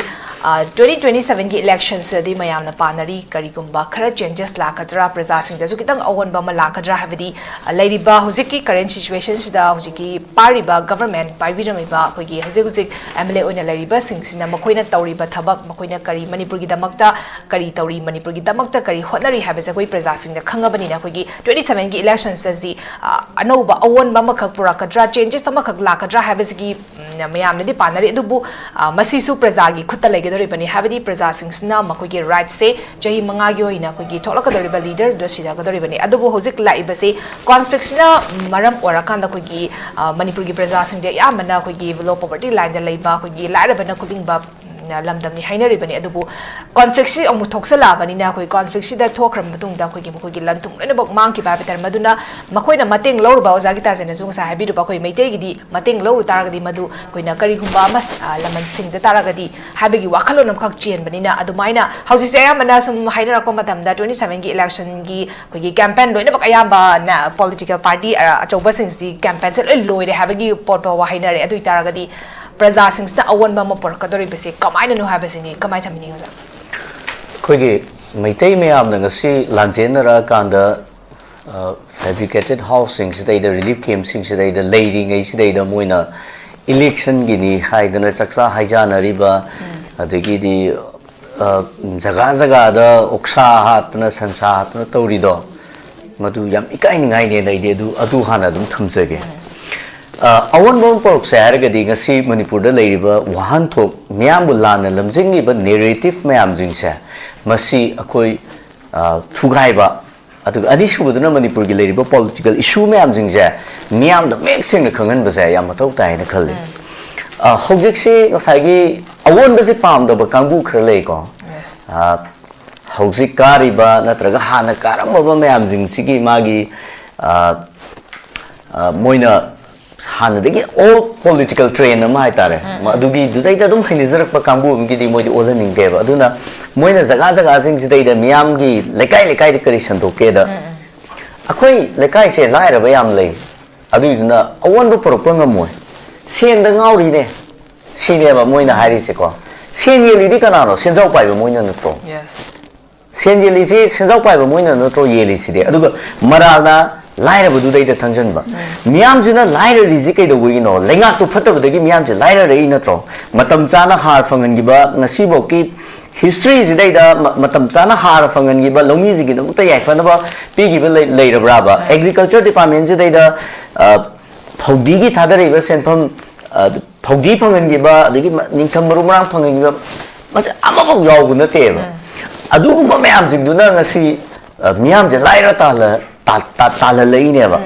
ꯑ, ꯇ꯭ꯋꯦꯟꯇꯤ ꯇ꯭ꯋꯦꯟꯇꯤ ꯁꯕꯦꯟꯒꯤ ꯏꯂꯦꯛꯁꯟꯁꯤꯗꯗꯤ ꯃꯌꯥꯝꯅ ꯄꯥꯅꯔꯤ, ꯀꯔꯤꯒꯨꯝꯕ ꯈꯔ ꯆꯦꯟꯖꯦꯁ ꯂꯥꯛꯀꯗ꯭ꯔꯥ, ꯄ꯭ꯔꯖꯥꯁꯤꯡꯗꯁꯨ ꯈꯤꯇꯪ ꯑꯑꯣꯟꯕ ꯑꯃ ꯂꯥꯛꯀꯗ꯭ꯔꯥ ꯍꯥꯏꯕꯗꯤ, ꯑ, ꯂꯩꯔꯤꯕ ꯍꯧꯖꯤꯛꯀꯤ ꯀꯔꯦꯟ ꯁꯤꯆꯨꯋꯦꯁꯟꯁꯤꯗ ꯍꯧꯖꯤꯛꯀꯤ ꯄꯥꯏꯔꯤꯕ ꯒꯚꯔꯟꯃꯦꯟ ꯄꯥꯏꯕꯤꯔꯝꯃꯤꯕ ꯑꯩꯈꯣꯏꯒꯤ ꯍꯧꯖꯤꯛ ꯍꯧꯖꯤꯛ ꯑꯦꯝ ꯑꯦꯜ ꯑꯦ ꯑꯣꯏꯅ ꯂꯩꯔꯤꯕꯁꯤꯡꯁꯤꯅ ꯃꯈꯣꯏꯅ ꯇꯧꯔꯤꯕ ꯊꯕꯛ, ꯃꯈꯣꯏꯅ ꯀꯔꯤ ꯃꯅꯤꯄꯨꯔꯒꯤꯗꯃꯛꯇ ꯀꯔꯤ ꯇꯧꯔꯤ, ꯃꯅꯤꯄꯨꯔꯒꯤꯗꯃꯛꯇ ꯀꯔꯤ ꯍꯣꯠꯅꯔꯤ ꯍꯥꯏꯕꯁꯦ ꯑꯩꯈꯣꯏ ꯄ꯭ꯔꯖꯥꯁꯤꯡꯅ ꯈꯪꯉꯕꯅꯤꯅ ꯑꯩꯈꯣꯏꯒꯤ ꯇ꯭ꯋꯦꯟꯇꯤ ꯁꯕꯦꯟꯒꯤ ꯏꯂꯦꯛꯁꯟꯁꯤꯗꯗꯤ, ꯑ, ꯑꯅꯧꯕ ꯑꯑꯣꯟꯕ ꯑꯃꯈꯛ ꯄꯨꯔꯛꯀꯗ꯭ꯔꯥ, ꯆꯦꯟꯖꯦꯁ ꯑꯃꯈꯛ ꯂꯥꯛꯀꯗ꯭ꯔꯥ ꯍꯥꯏꯕꯁꯤꯒꯤ, ꯎꯝ, ꯃꯌꯥꯝꯅꯗꯤ ꯄꯥꯅꯔꯤ꯫ ꯑꯗꯨꯕꯨ, ꯑ, ꯃꯁꯤꯁꯨ ꯄ꯭ꯔꯖꯥꯒꯤ ꯈꯨꯠꯇ ꯂꯩꯒꯗꯧꯔꯤꯕꯅꯤ꯫ ꯍꯥꯏꯕꯗꯤ ꯄ꯭ꯔꯖꯥꯁꯤꯡꯁꯤꯅ ꯃꯈꯣꯏꯒꯤ ꯔꯥꯏꯠꯁꯦ ꯆꯍꯤ ꯃꯉꯥꯒꯤ ꯑꯣꯏꯅ ꯑꯩꯈꯣꯏꯒꯤ ꯊꯣꯛꯂꯛꯀꯗꯧꯔꯤꯕ ꯂꯤꯗꯔꯗꯨꯗ ꯁꯤꯟꯅꯒꯗꯧꯔꯤꯕꯅꯤ꯫ ꯑꯗꯨꯕꯨ ꯍꯧꯖꯤꯛ ꯂꯥꯛꯏꯕꯁꯤ ꯀꯣꯟꯐ꯭ꯂꯤꯛꯁꯤꯅ ꯃꯔꯝ ꯑꯣꯏꯔꯀꯥꯟꯗ ꯑꯩꯈꯣꯏꯒꯤ, ꯑ, ꯃꯅꯤꯄꯨꯔꯒꯤ ꯄ꯭ꯔꯖꯥꯁꯤꯡꯗꯤ ꯑꯌꯥꯝꯕꯅ ꯑꯩꯈꯣꯏꯒꯤ ꯕꯤꯂꯣ ꯄꯣꯚꯔꯇꯤ ꯂꯥꯏꯟꯗ ꯂꯩꯕ, ꯑꯩꯈꯣꯏꯒꯤ ꯂꯥꯏꯔꯕꯅ ꯈꯨꯗꯤꯡꯕ, ꯎꯝ, ꯂꯝꯗꯝꯅꯤ ꯍꯥꯏꯅꯔꯤꯕꯅꯤ꯫ ꯑꯗꯨꯕꯨ ꯀꯣꯟꯐ꯭ꯂꯤꯛꯁꯤ ꯑꯃꯨꯛ ꯊꯣꯛꯆꯜꯂꯛꯑꯕꯅꯤꯅ ꯑꯩꯈꯣꯏ ꯀꯣꯟꯐ꯭ꯂꯤꯛꯁꯤꯗ ꯊꯣꯛꯈ꯭ꯔꯕ ꯃꯇꯨꯡꯗ ꯑꯩꯈꯣꯏꯒꯤ ꯃꯈꯣꯏꯒꯤ ꯂꯟ ꯊꯨꯝ ꯂꯣꯏꯅꯃꯛ ꯃꯥꯡꯈꯤꯕ ꯍꯥꯏꯕ ꯇꯥꯔꯦ꯫ ꯃꯗꯨꯅ ꯃꯈꯣꯏꯅ ꯃꯇꯦꯡ ꯂꯧꯔꯨꯕ, ꯑꯣꯖꯥ ꯒꯤꯇꯥꯖꯦꯟꯅꯁꯨ ꯉꯁꯥꯏ ꯍꯥꯏꯕꯤꯔꯨꯕ, ꯑꯩꯈꯣꯏ ꯃꯩꯇꯩꯒꯤꯗꯤ ꯃꯇꯦꯡ ꯂꯧꯔꯨ ꯇꯥꯔꯒꯗꯤ ꯃꯗꯨ ꯑꯩꯈꯣꯏꯅ ꯀꯔꯤꯒꯨꯝꯕ ꯑꯃ, ꯑ, ꯂꯃꯟ ꯁꯤꯡꯗ ꯇꯥꯔꯒꯗꯤ ꯍꯥꯏꯕꯒꯤ ꯋꯥꯈꯜꯂꯣꯟ ꯑꯃꯈꯛ ꯆꯦꯟꯕꯅꯤꯅ, ꯑꯗꯨꯃꯥꯏꯅ ꯍꯧꯖꯤꯛꯁꯦ ꯑꯌꯥꯝꯕꯅ ꯁꯨꯝ ꯍꯥꯏꯅꯔꯛꯄ ꯃꯇꯝꯗ ꯇ꯭ꯋꯦꯟꯇꯤ ꯁꯕꯦꯟꯒꯤ ꯏꯂꯦꯛꯁꯟꯒꯤ ꯑꯩꯈꯣꯏꯒꯤ ꯀꯦꯝꯄꯦꯟ ꯂꯣꯏꯅꯃꯛ ꯑꯌꯥꯝꯕꯅ ꯄꯣꯂꯤꯇꯤꯀꯦꯜ ꯄꯥꯔꯇꯤ, ꯑ, ꯑꯆꯧꯕꯁꯤꯡꯁꯤ ꯀꯦꯝꯄꯦꯟꯁꯦ ꯂꯣꯏ ꯂꯣꯏꯔꯦ ꯍꯥꯏꯕꯒꯤ ꯄꯣꯠ ꯐꯥꯎꯕ ꯍꯥꯏꯅꯔꯦ꯫ ꯑꯗꯨ ꯑꯣꯏꯇꯥꯔꯒꯗꯤ ꯄ꯭ꯔꯖꯥꯁꯤꯡꯁꯤꯗ ꯑꯑꯣꯟꯕ ꯑꯃ ꯄꯨꯔꯛꯀꯗꯧꯔꯤꯕꯁꯦ ꯀꯃꯥꯏꯅꯅꯣ ꯍꯥꯏꯕꯁꯤꯅꯤ꯫ ꯀꯃꯥꯏꯅ ꯊꯝꯕꯤꯅꯤꯡꯉꯤ ꯑꯣꯖꯥ? ꯑꯩꯈꯣꯏꯒꯤ ꯃꯩꯇꯩ ꯃꯌꯥꯝꯅ ꯉꯁꯤ ꯂꯥꯟꯖꯦꯟꯅꯔꯛꯑꯀꯥꯟꯗ, ꯑ, ꯐꯦꯕ꯭ꯔꯤꯀꯦꯇꯦꯠ ꯍꯥꯎꯁꯁꯤꯡꯁꯤꯗꯩꯗ, ꯔꯤꯂꯤꯐ ꯀꯦꯝꯞꯁꯤꯡꯁꯤꯗꯩꯗ ꯂꯩꯔꯤꯉꯩꯁꯤꯗꯩꯗ ꯃꯣꯏꯅ ꯏꯂꯦꯛꯁꯟꯒꯤꯅꯤ ꯍꯥꯏꯗꯅ ꯆꯥꯛꯆꯥ ꯍꯩꯖꯥꯅꯔꯤꯕ, ꯑꯗꯒꯤꯗꯤ, ꯑ, ꯖꯒꯥ ꯖꯒꯥꯗ ꯑꯣꯛꯁꯥ ꯍꯥꯠꯇꯅ, ꯁꯟꯁꯥ ꯍꯥꯠꯇꯅ ꯇꯧꯔꯤꯗꯣ, ꯃꯗꯨ ꯌꯥꯝ ꯏꯀꯥꯏꯅꯤꯡꯉꯥꯏꯅꯦꯅ ꯑꯩꯗꯤ ꯑꯗꯨ, ꯑꯗꯨ ꯍꯥꯟꯅ ꯑꯗꯨꯝ ꯊꯝꯖꯒꯦ꯫ ꯑ, ꯑꯑꯣꯟꯕ ꯑꯃ ꯄꯨꯔꯛꯁꯦ ꯍꯥꯏꯔꯒꯗꯤ ꯉꯁꯤ ꯃꯅꯤꯄꯨꯔꯗ ꯂꯩꯔꯤꯕ ꯋꯥꯍꯟꯊꯣꯛ, ꯃꯤꯌꯥꯝꯕꯨ ꯂꯥꯟꯅ ꯂꯝꯖꯤꯡꯉꯤꯕ ꯅꯦꯔꯦꯇꯤꯚ ꯃꯌꯥꯝꯁꯤꯡꯁꯦ, ꯃꯁꯤ ꯑꯩꯈꯣꯏ ꯑ, ꯊꯨꯒꯥꯏꯕ, ꯑꯗꯨꯒ ꯑꯅꯤꯁꯨꯕꯗꯨꯅ ꯃꯅꯤꯄꯨꯔꯒꯤ ꯂꯩꯔꯤꯕ ꯄꯣꯂꯤꯇꯤꯀꯦꯜ ꯏꯁꯨ ꯃꯌꯥꯝꯁꯤꯡꯁꯦ ꯃꯤꯌꯥꯝꯗ ꯃꯌꯦꯛ ꯁꯦꯡꯅ ꯈꯪꯍꯟꯕꯁꯦ ꯌꯥꯝ ꯃꯊꯧ ꯇꯥꯏ ꯍꯥꯏꯅ ꯈꯜꯂꯤ꯫ ꯑ, ꯍꯧꯖꯤꯛꯁꯤ ꯉꯁꯥꯏꯒꯤ ꯑꯑꯣꯟꯕꯁꯦ ꯄꯥꯝꯗꯕ ꯀꯥꯡꯕꯨ ꯈꯔ ꯂꯩꯀꯣ꯫ ꯑ, ꯍꯧꯖꯤꯛ ꯀꯥꯔꯤꯕ ꯅꯠꯇ꯭ꯔꯒ ꯍꯥꯟꯅ ꯀꯥꯔꯝꯃꯕ ꯃꯌꯥꯝꯁꯤꯡꯁꯤꯒꯤ ꯃꯥꯒꯤ, ꯑ, ꯑ, ꯃꯣꯏꯅ ꯍꯥꯟꯅꯗꯒꯤ ꯑꯣꯜ ꯄꯣꯂꯤꯇꯤꯀꯦꯜ ꯇ꯭ꯔꯦꯟ ꯑꯃ ꯍꯥꯏꯇꯥꯔꯦ, ꯑꯗꯨꯒꯤꯗꯨꯗꯩꯗ ꯑꯗꯨꯝ ꯍꯩꯅꯖꯔꯛꯄ ꯀꯥꯡꯕꯨ ꯑꯃꯒꯤꯗꯤ ꯃꯣꯏꯗꯤ ꯑꯣꯜꯍꯟꯅꯤꯡꯗꯦꯕ꯫ ꯑꯗꯨꯅ ꯃꯣꯏꯅ ꯖꯒꯥ ꯖꯒꯥꯁꯤꯡꯁꯤꯗꯩꯗ ꯃꯤꯌꯥꯝꯒꯤ ꯂꯩꯀꯥꯏ ꯂꯩꯀꯥꯏꯗ ꯀꯔꯤ ꯁꯟꯗꯣꯛꯀꯦꯗ, ꯑꯩꯈꯣꯏ ꯂꯩꯀꯥꯏꯁꯦ ꯂꯥꯏꯔꯕ ꯌꯥꯝ ꯂꯩ, ꯑꯗꯨꯏꯗꯨꯅ ꯑꯑꯣꯟꯕ ꯄꯨꯔꯛꯄ ꯉꯝꯃꯣꯏ, ꯁꯦꯟꯗ ꯉꯥꯎꯔꯤꯅꯦ, ꯁꯤꯅꯦꯕ ꯃꯣꯏꯅ ꯍꯥꯏꯔꯤꯁꯦꯀꯣ꯫ ꯁꯦꯟ ꯌꯦꯜꯂꯤꯗꯤ ꯀꯅꯥꯅꯣ? ꯁꯦꯟꯖꯥꯎ ꯄꯥꯏꯕ ꯃꯣꯏꯅ ꯅꯠꯇ꯭ꯔꯣ? ꯁꯦꯟ ꯌꯦꯜꯂꯤꯁꯤ ꯁꯦꯟꯖꯥꯎ ꯄꯥꯏꯕ ꯃꯣꯏꯅ ꯅꯠꯇ꯭ꯔꯣ ꯌꯦꯜꯂꯤꯁꯤꯗꯤ? ꯑꯗꯨꯒ ꯃꯔꯥꯜꯅ ꯂꯥꯏꯔꯕꯗꯨꯗꯩꯗ ꯊꯪꯖꯟꯕ꯫ ꯃꯤꯌꯥꯝꯁꯤꯅ ꯂꯥꯏꯔꯔꯤꯁꯤ ꯀꯩꯗꯧꯕꯒꯤꯅꯣ? ꯂꯩꯉꯥꯛꯇꯨ ꯐꯠꯇꯕꯗꯒꯤ ꯃꯤꯌꯥꯝꯁꯦ ꯂꯥꯏꯔꯔꯛꯏ ꯅꯠꯇ꯭ꯔꯣ? ꯃꯇꯝ ꯆꯥꯅ ꯍꯥꯔ ꯐꯪꯍꯟꯈꯤꯕ, ꯉꯁꯤꯐꯥꯎꯀꯤ ꯍꯤꯁꯇ꯭ꯔꯤꯁꯤꯗꯩꯗ ꯃ-, ꯃꯇꯝ ꯆꯥꯅ ꯍꯥꯔ ꯐꯪꯍꯟꯈꯤꯕ, ꯂꯧꯃꯤꯁꯤꯡꯒꯤꯗꯃꯛꯇ ꯌꯥꯏꯐꯅꯕ ꯄꯤꯈꯤꯕ ꯂꯩ-, ꯂꯩꯔꯕ꯭ꯔꯥꯕ? ꯑꯦꯒ꯭ꯔꯤꯀꯜꯆꯔ ꯗꯤꯄꯥꯔꯠꯃꯦꯟꯁꯤꯗꯩꯗ, ꯑ, ꯐꯧꯗꯤꯒꯤ ꯊꯥꯗꯔꯛꯏꯕ ꯁꯦꯟꯐꯝ, ꯑ, ꯐꯧꯗꯤ ꯐꯪꯍꯟꯈꯤꯕ, ꯑꯗꯒꯤ ꯃ-, ꯅꯤꯡꯊꯝ ꯃꯔꯨ ꯃꯔꯥꯡ ꯐꯪꯍꯟꯈꯤꯕ, ꯃꯁꯤ ꯑꯃꯐꯥꯎ ꯌꯥꯎꯕ ꯅꯠꯇꯦꯕ꯫ ꯑꯗꯨꯒꯨꯝꯕ ꯃꯌꯥꯝꯁꯤꯡꯗꯨꯅ ꯉꯁꯤ, ꯑ, ꯃꯤꯌꯥꯝꯁꯦ ꯂꯥꯏꯔ ꯇꯥꯜꯂ-, ꯇꯥ-, ꯇꯥ-, ꯇꯥꯜꯍꯜꯂꯛꯏꯅꯦꯕ꯫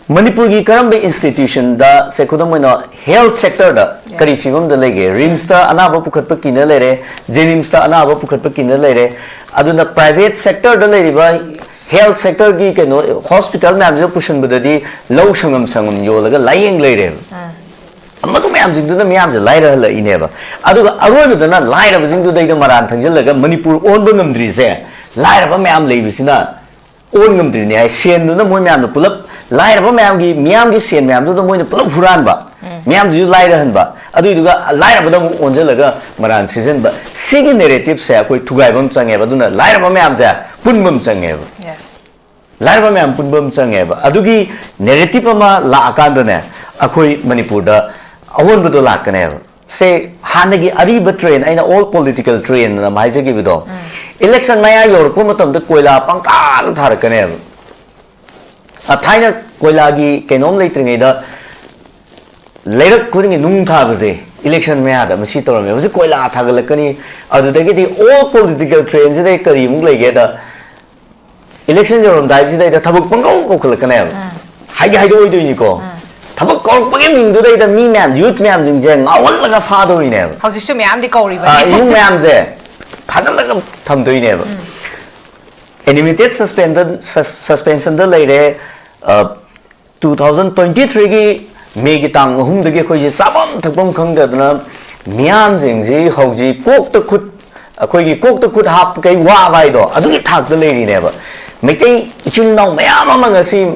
ꯃꯅꯤꯄꯨꯔꯒꯤ ꯀꯔꯝꯕ ꯏꯟꯁꯇꯤꯇ꯭ꯌꯨꯁꯟꯗ, ꯁꯦ, ꯈꯨꯗꯝ ꯑꯣꯏꯅ ꯍꯦꯜꯊ ꯁꯦꯛꯇꯔꯗ ꯀꯔꯤ ꯐꯤꯕꯝꯗ ꯂꯩꯒꯦ? ꯔꯤꯝꯁꯇ ꯑꯅꯥꯕ ꯄꯨꯈꯠꯄ ꯀꯤꯅ ꯂꯩꯔꯦ, ꯖꯦꯅꯤꯝꯁꯇ ꯑꯅꯥꯕ ꯄꯨꯈꯠꯄ ꯀꯤꯅ ꯂꯩꯔꯦ, ꯑꯗꯨꯅ ꯄ꯭ꯔꯥꯏꯚꯦꯠ ꯁꯦꯛꯇꯔꯗ ꯂꯩꯔꯤꯕ ꯍꯦꯜꯊ ꯁꯦꯛꯇꯔꯒꯤ ꯀꯩꯅꯣ ꯍꯣꯁꯄꯤꯇꯥꯜ ꯃꯌꯥꯝꯁꯤꯗ ꯄꯨꯁꯤꯟꯕꯗꯗꯤ ꯂꯧ ꯁꯪꯉꯝ ꯁꯪꯉꯝ ꯌꯣꯜꯂꯒ ꯂꯥꯏꯌꯦꯡ ꯂꯩꯔꯦꯕ꯫ ꯃꯗꯨ ꯃꯌꯥꯝꯁꯤꯡꯗꯨꯅ ꯃꯤꯌꯥꯝꯁꯦ ꯂꯥꯏꯔꯍꯜꯂꯛꯏꯅꯦꯕ꯫ ꯑꯗꯨꯒ ꯑꯔꯣꯏꯕꯗꯅ ꯂꯥꯏꯔꯕꯁꯤꯡꯗꯨꯗꯩꯗ ꯃꯔꯥꯟ ꯊꯪꯖꯤꯜꯂꯒ ꯃꯅꯤꯄꯨꯔ ꯑꯣꯟꯕ ꯉꯝꯗ꯭ꯔꯤꯁꯦ ꯂꯥꯏꯔꯕ ꯃꯌꯥꯝ ꯂꯩꯕꯁꯤꯅ ꯑꯣꯟ ꯉꯝꯗ꯭ꯔꯤꯅꯦ ꯍꯥꯏ꯫ ꯁꯦꯟꯗꯨꯅ ꯃꯣꯏ ꯃꯌꯥꯝꯅ ꯄꯨꯂꯞ ꯂꯥꯏꯔꯕ ꯃꯌꯥꯝꯒꯤ, ꯃꯤꯌꯥꯝꯒꯤ ꯁꯦꯟ ꯃꯌꯥꯝꯗꯨꯗ ꯃꯣꯏꯅ ꯄꯨꯂꯞ ꯍꯨꯔꯥꯟꯕ, ꯃꯤꯌꯥꯝꯗꯨꯁꯨ ꯂꯥꯏꯔꯍꯟꯕ, ꯑꯗꯨꯏꯗꯨꯒ ꯂꯥꯏꯔꯕꯗ ꯑꯃꯨꯛ ꯑꯣꯟꯁꯤꯜꯂꯒ ꯃꯔꯥꯟ ꯁꯤꯖꯤꯟꯕ꯫ ꯁꯤꯒꯤ ꯅꯦꯔꯦꯇꯤꯞꯁꯦ ꯑꯩꯈꯣꯏ ꯊꯨꯒꯥꯏꯕ ꯑꯃ ꯆꯪꯉꯦꯕ꯫ ꯑꯗꯨꯅ ꯂꯥꯏꯔꯕ ꯃꯌꯥꯝꯁꯦ ꯄꯨꯟꯕ ꯑꯃ ꯆꯪꯉꯦꯕ꯫ ꯂꯥꯏꯔꯕ ꯃꯌꯥꯝ ꯄꯨꯟꯕ ꯑꯃ ꯆꯪꯉꯦꯕ꯫ ꯑꯗꯨꯒꯤ ꯅꯦꯔꯦꯇꯤꯞ ꯑꯃ ꯂꯥꯛꯑꯀꯥꯟꯗꯅꯦ, ꯑꯩꯈꯣꯏ ꯃꯅꯤꯄꯨꯔꯗ ꯑꯑꯣꯟꯕꯗꯣ ꯂꯥꯛꯀꯅꯦꯕ꯫ ꯁꯦ, ꯍꯥꯟꯅꯒꯤ ꯑꯔꯤꯕ ꯇ꯭ꯔꯦꯟ, ꯑꯩꯅ ꯑꯣꯜ ꯄꯣꯂꯤꯇꯤꯀꯦꯜ ꯇ꯭ꯔꯦꯟ ꯑꯅ ꯑꯃ ꯍꯥꯏꯖꯈꯤꯕꯗꯣ, ꯏꯂꯦꯛꯁꯟ ꯃꯌꯥ ꯌꯧꯔꯛꯄ ꯃꯇꯝꯗ ꯀꯣꯏꯂꯥ ꯄꯪꯊꯥꯗ ꯊꯥꯔꯛꯀꯅꯦꯕ꯫ ꯑ, ꯊꯥꯏꯅ ꯀꯣꯏꯂꯥꯒꯤ ꯀꯩꯅꯣꯝ ꯂꯩꯇ꯭ꯔꯤꯉꯩꯗ ꯂꯩꯔꯛ ꯈꯨꯗꯤꯡꯒꯤ ꯅꯨꯡ ꯊꯥꯕꯁꯦ ꯏꯂꯦꯛꯁꯟ ꯃꯌꯥꯗ ꯃꯁꯤ ꯇꯧꯔꯝꯃꯦ꯫ ꯍꯧꯖꯤꯛ ꯀꯣꯏꯂꯥ ꯊꯥꯒꯠꯂꯛꯀꯅꯤ꯫ ꯑꯗꯨꯗꯒꯤꯗꯤ ꯑꯣꯜ ꯄꯣꯂꯤꯇꯤꯀꯦꯜ ꯇ꯭ꯔꯦꯟꯁꯤꯗ ꯀꯔꯤꯃꯨꯛ ꯂꯩꯒꯦꯗ, ꯏꯂꯦꯛꯁꯟ ꯌꯧꯔꯝꯗꯥꯏꯁꯤꯗꯩꯗ ꯊꯕꯛ ꯄꯪꯀꯧ ꯀꯧꯈꯠꯂꯛꯀꯅꯦꯕ꯫ ꯎꯝ꯫ ꯍꯥꯏꯗꯤ ꯍꯥꯏꯗꯣꯛꯑꯣꯏꯗꯣꯏꯅꯤꯀꯣ꯫ ꯎꯝ꯫ ꯊꯕꯛ ꯀꯧꯔꯛꯄꯒꯤ ꯃꯤꯡꯗꯨꯗꯩꯗ ꯃꯤ ꯃꯌꯥꯝ, ꯌꯨꯠ ꯃꯌꯥꯝꯁꯤꯡꯁꯦ ꯉꯥꯎꯍꯜꯂꯒ ꯐꯥꯗꯧꯔꯤꯅꯦꯕ꯫ ꯍꯧꯖꯤꯛꯁꯨ ꯃꯌꯥꯝꯗꯤ ꯀꯧꯔꯤꯕꯅꯦ꯫ ꯑꯥ, ꯏꯃꯨꯡ ꯃꯌꯥꯝꯁꯦ ꯐꯥꯖꯤꯜꯂꯒ ꯊꯝꯗꯣꯏꯅꯦꯕ꯫ ꯎꯝ꯫ ꯑꯦꯅꯤꯃꯦꯇꯦꯠ ꯁꯁꯄꯦꯟꯗ-, ꯁꯁ-, ꯁꯁꯄꯦꯟꯁꯟꯗ ꯂꯩꯔꯦ꯫ ꯑ, ꯇꯨ ꯊꯥꯎꯖꯟ ꯇ꯭ꯋꯦꯟꯇꯤ ꯊ꯭ꯔꯤꯒꯤ ꯃꯦꯒꯤ ꯇꯥꯡ ꯑꯍꯨꯝꯗꯒꯤ ꯑꯩꯈꯣꯏꯁꯦ ꯆꯥꯐꯝ ꯊꯛꯐꯝ ꯈꯪꯗꯗꯅ ꯃꯤꯌꯥꯝꯁꯤꯡꯁꯤ ꯍꯧꯖꯤꯛ ꯀꯣꯛꯇ ꯈꯨꯠ, ꯑꯩꯈꯣꯏꯒꯤ ꯀꯣꯛꯇ ꯈꯨꯠ ꯍꯥꯞꯄ ꯀꯩ ꯋꯥꯕ ꯍꯥꯏꯗꯣ ꯑꯗꯨꯒꯤ ꯊꯥꯛꯇ ꯂꯩꯔꯤꯅꯦꯕ꯫ ꯃꯩꯇꯩ ꯏꯆꯤꯜ ꯏꯅꯥꯎ ꯃꯌꯥꯝ ꯑꯃ ꯉꯁꯤ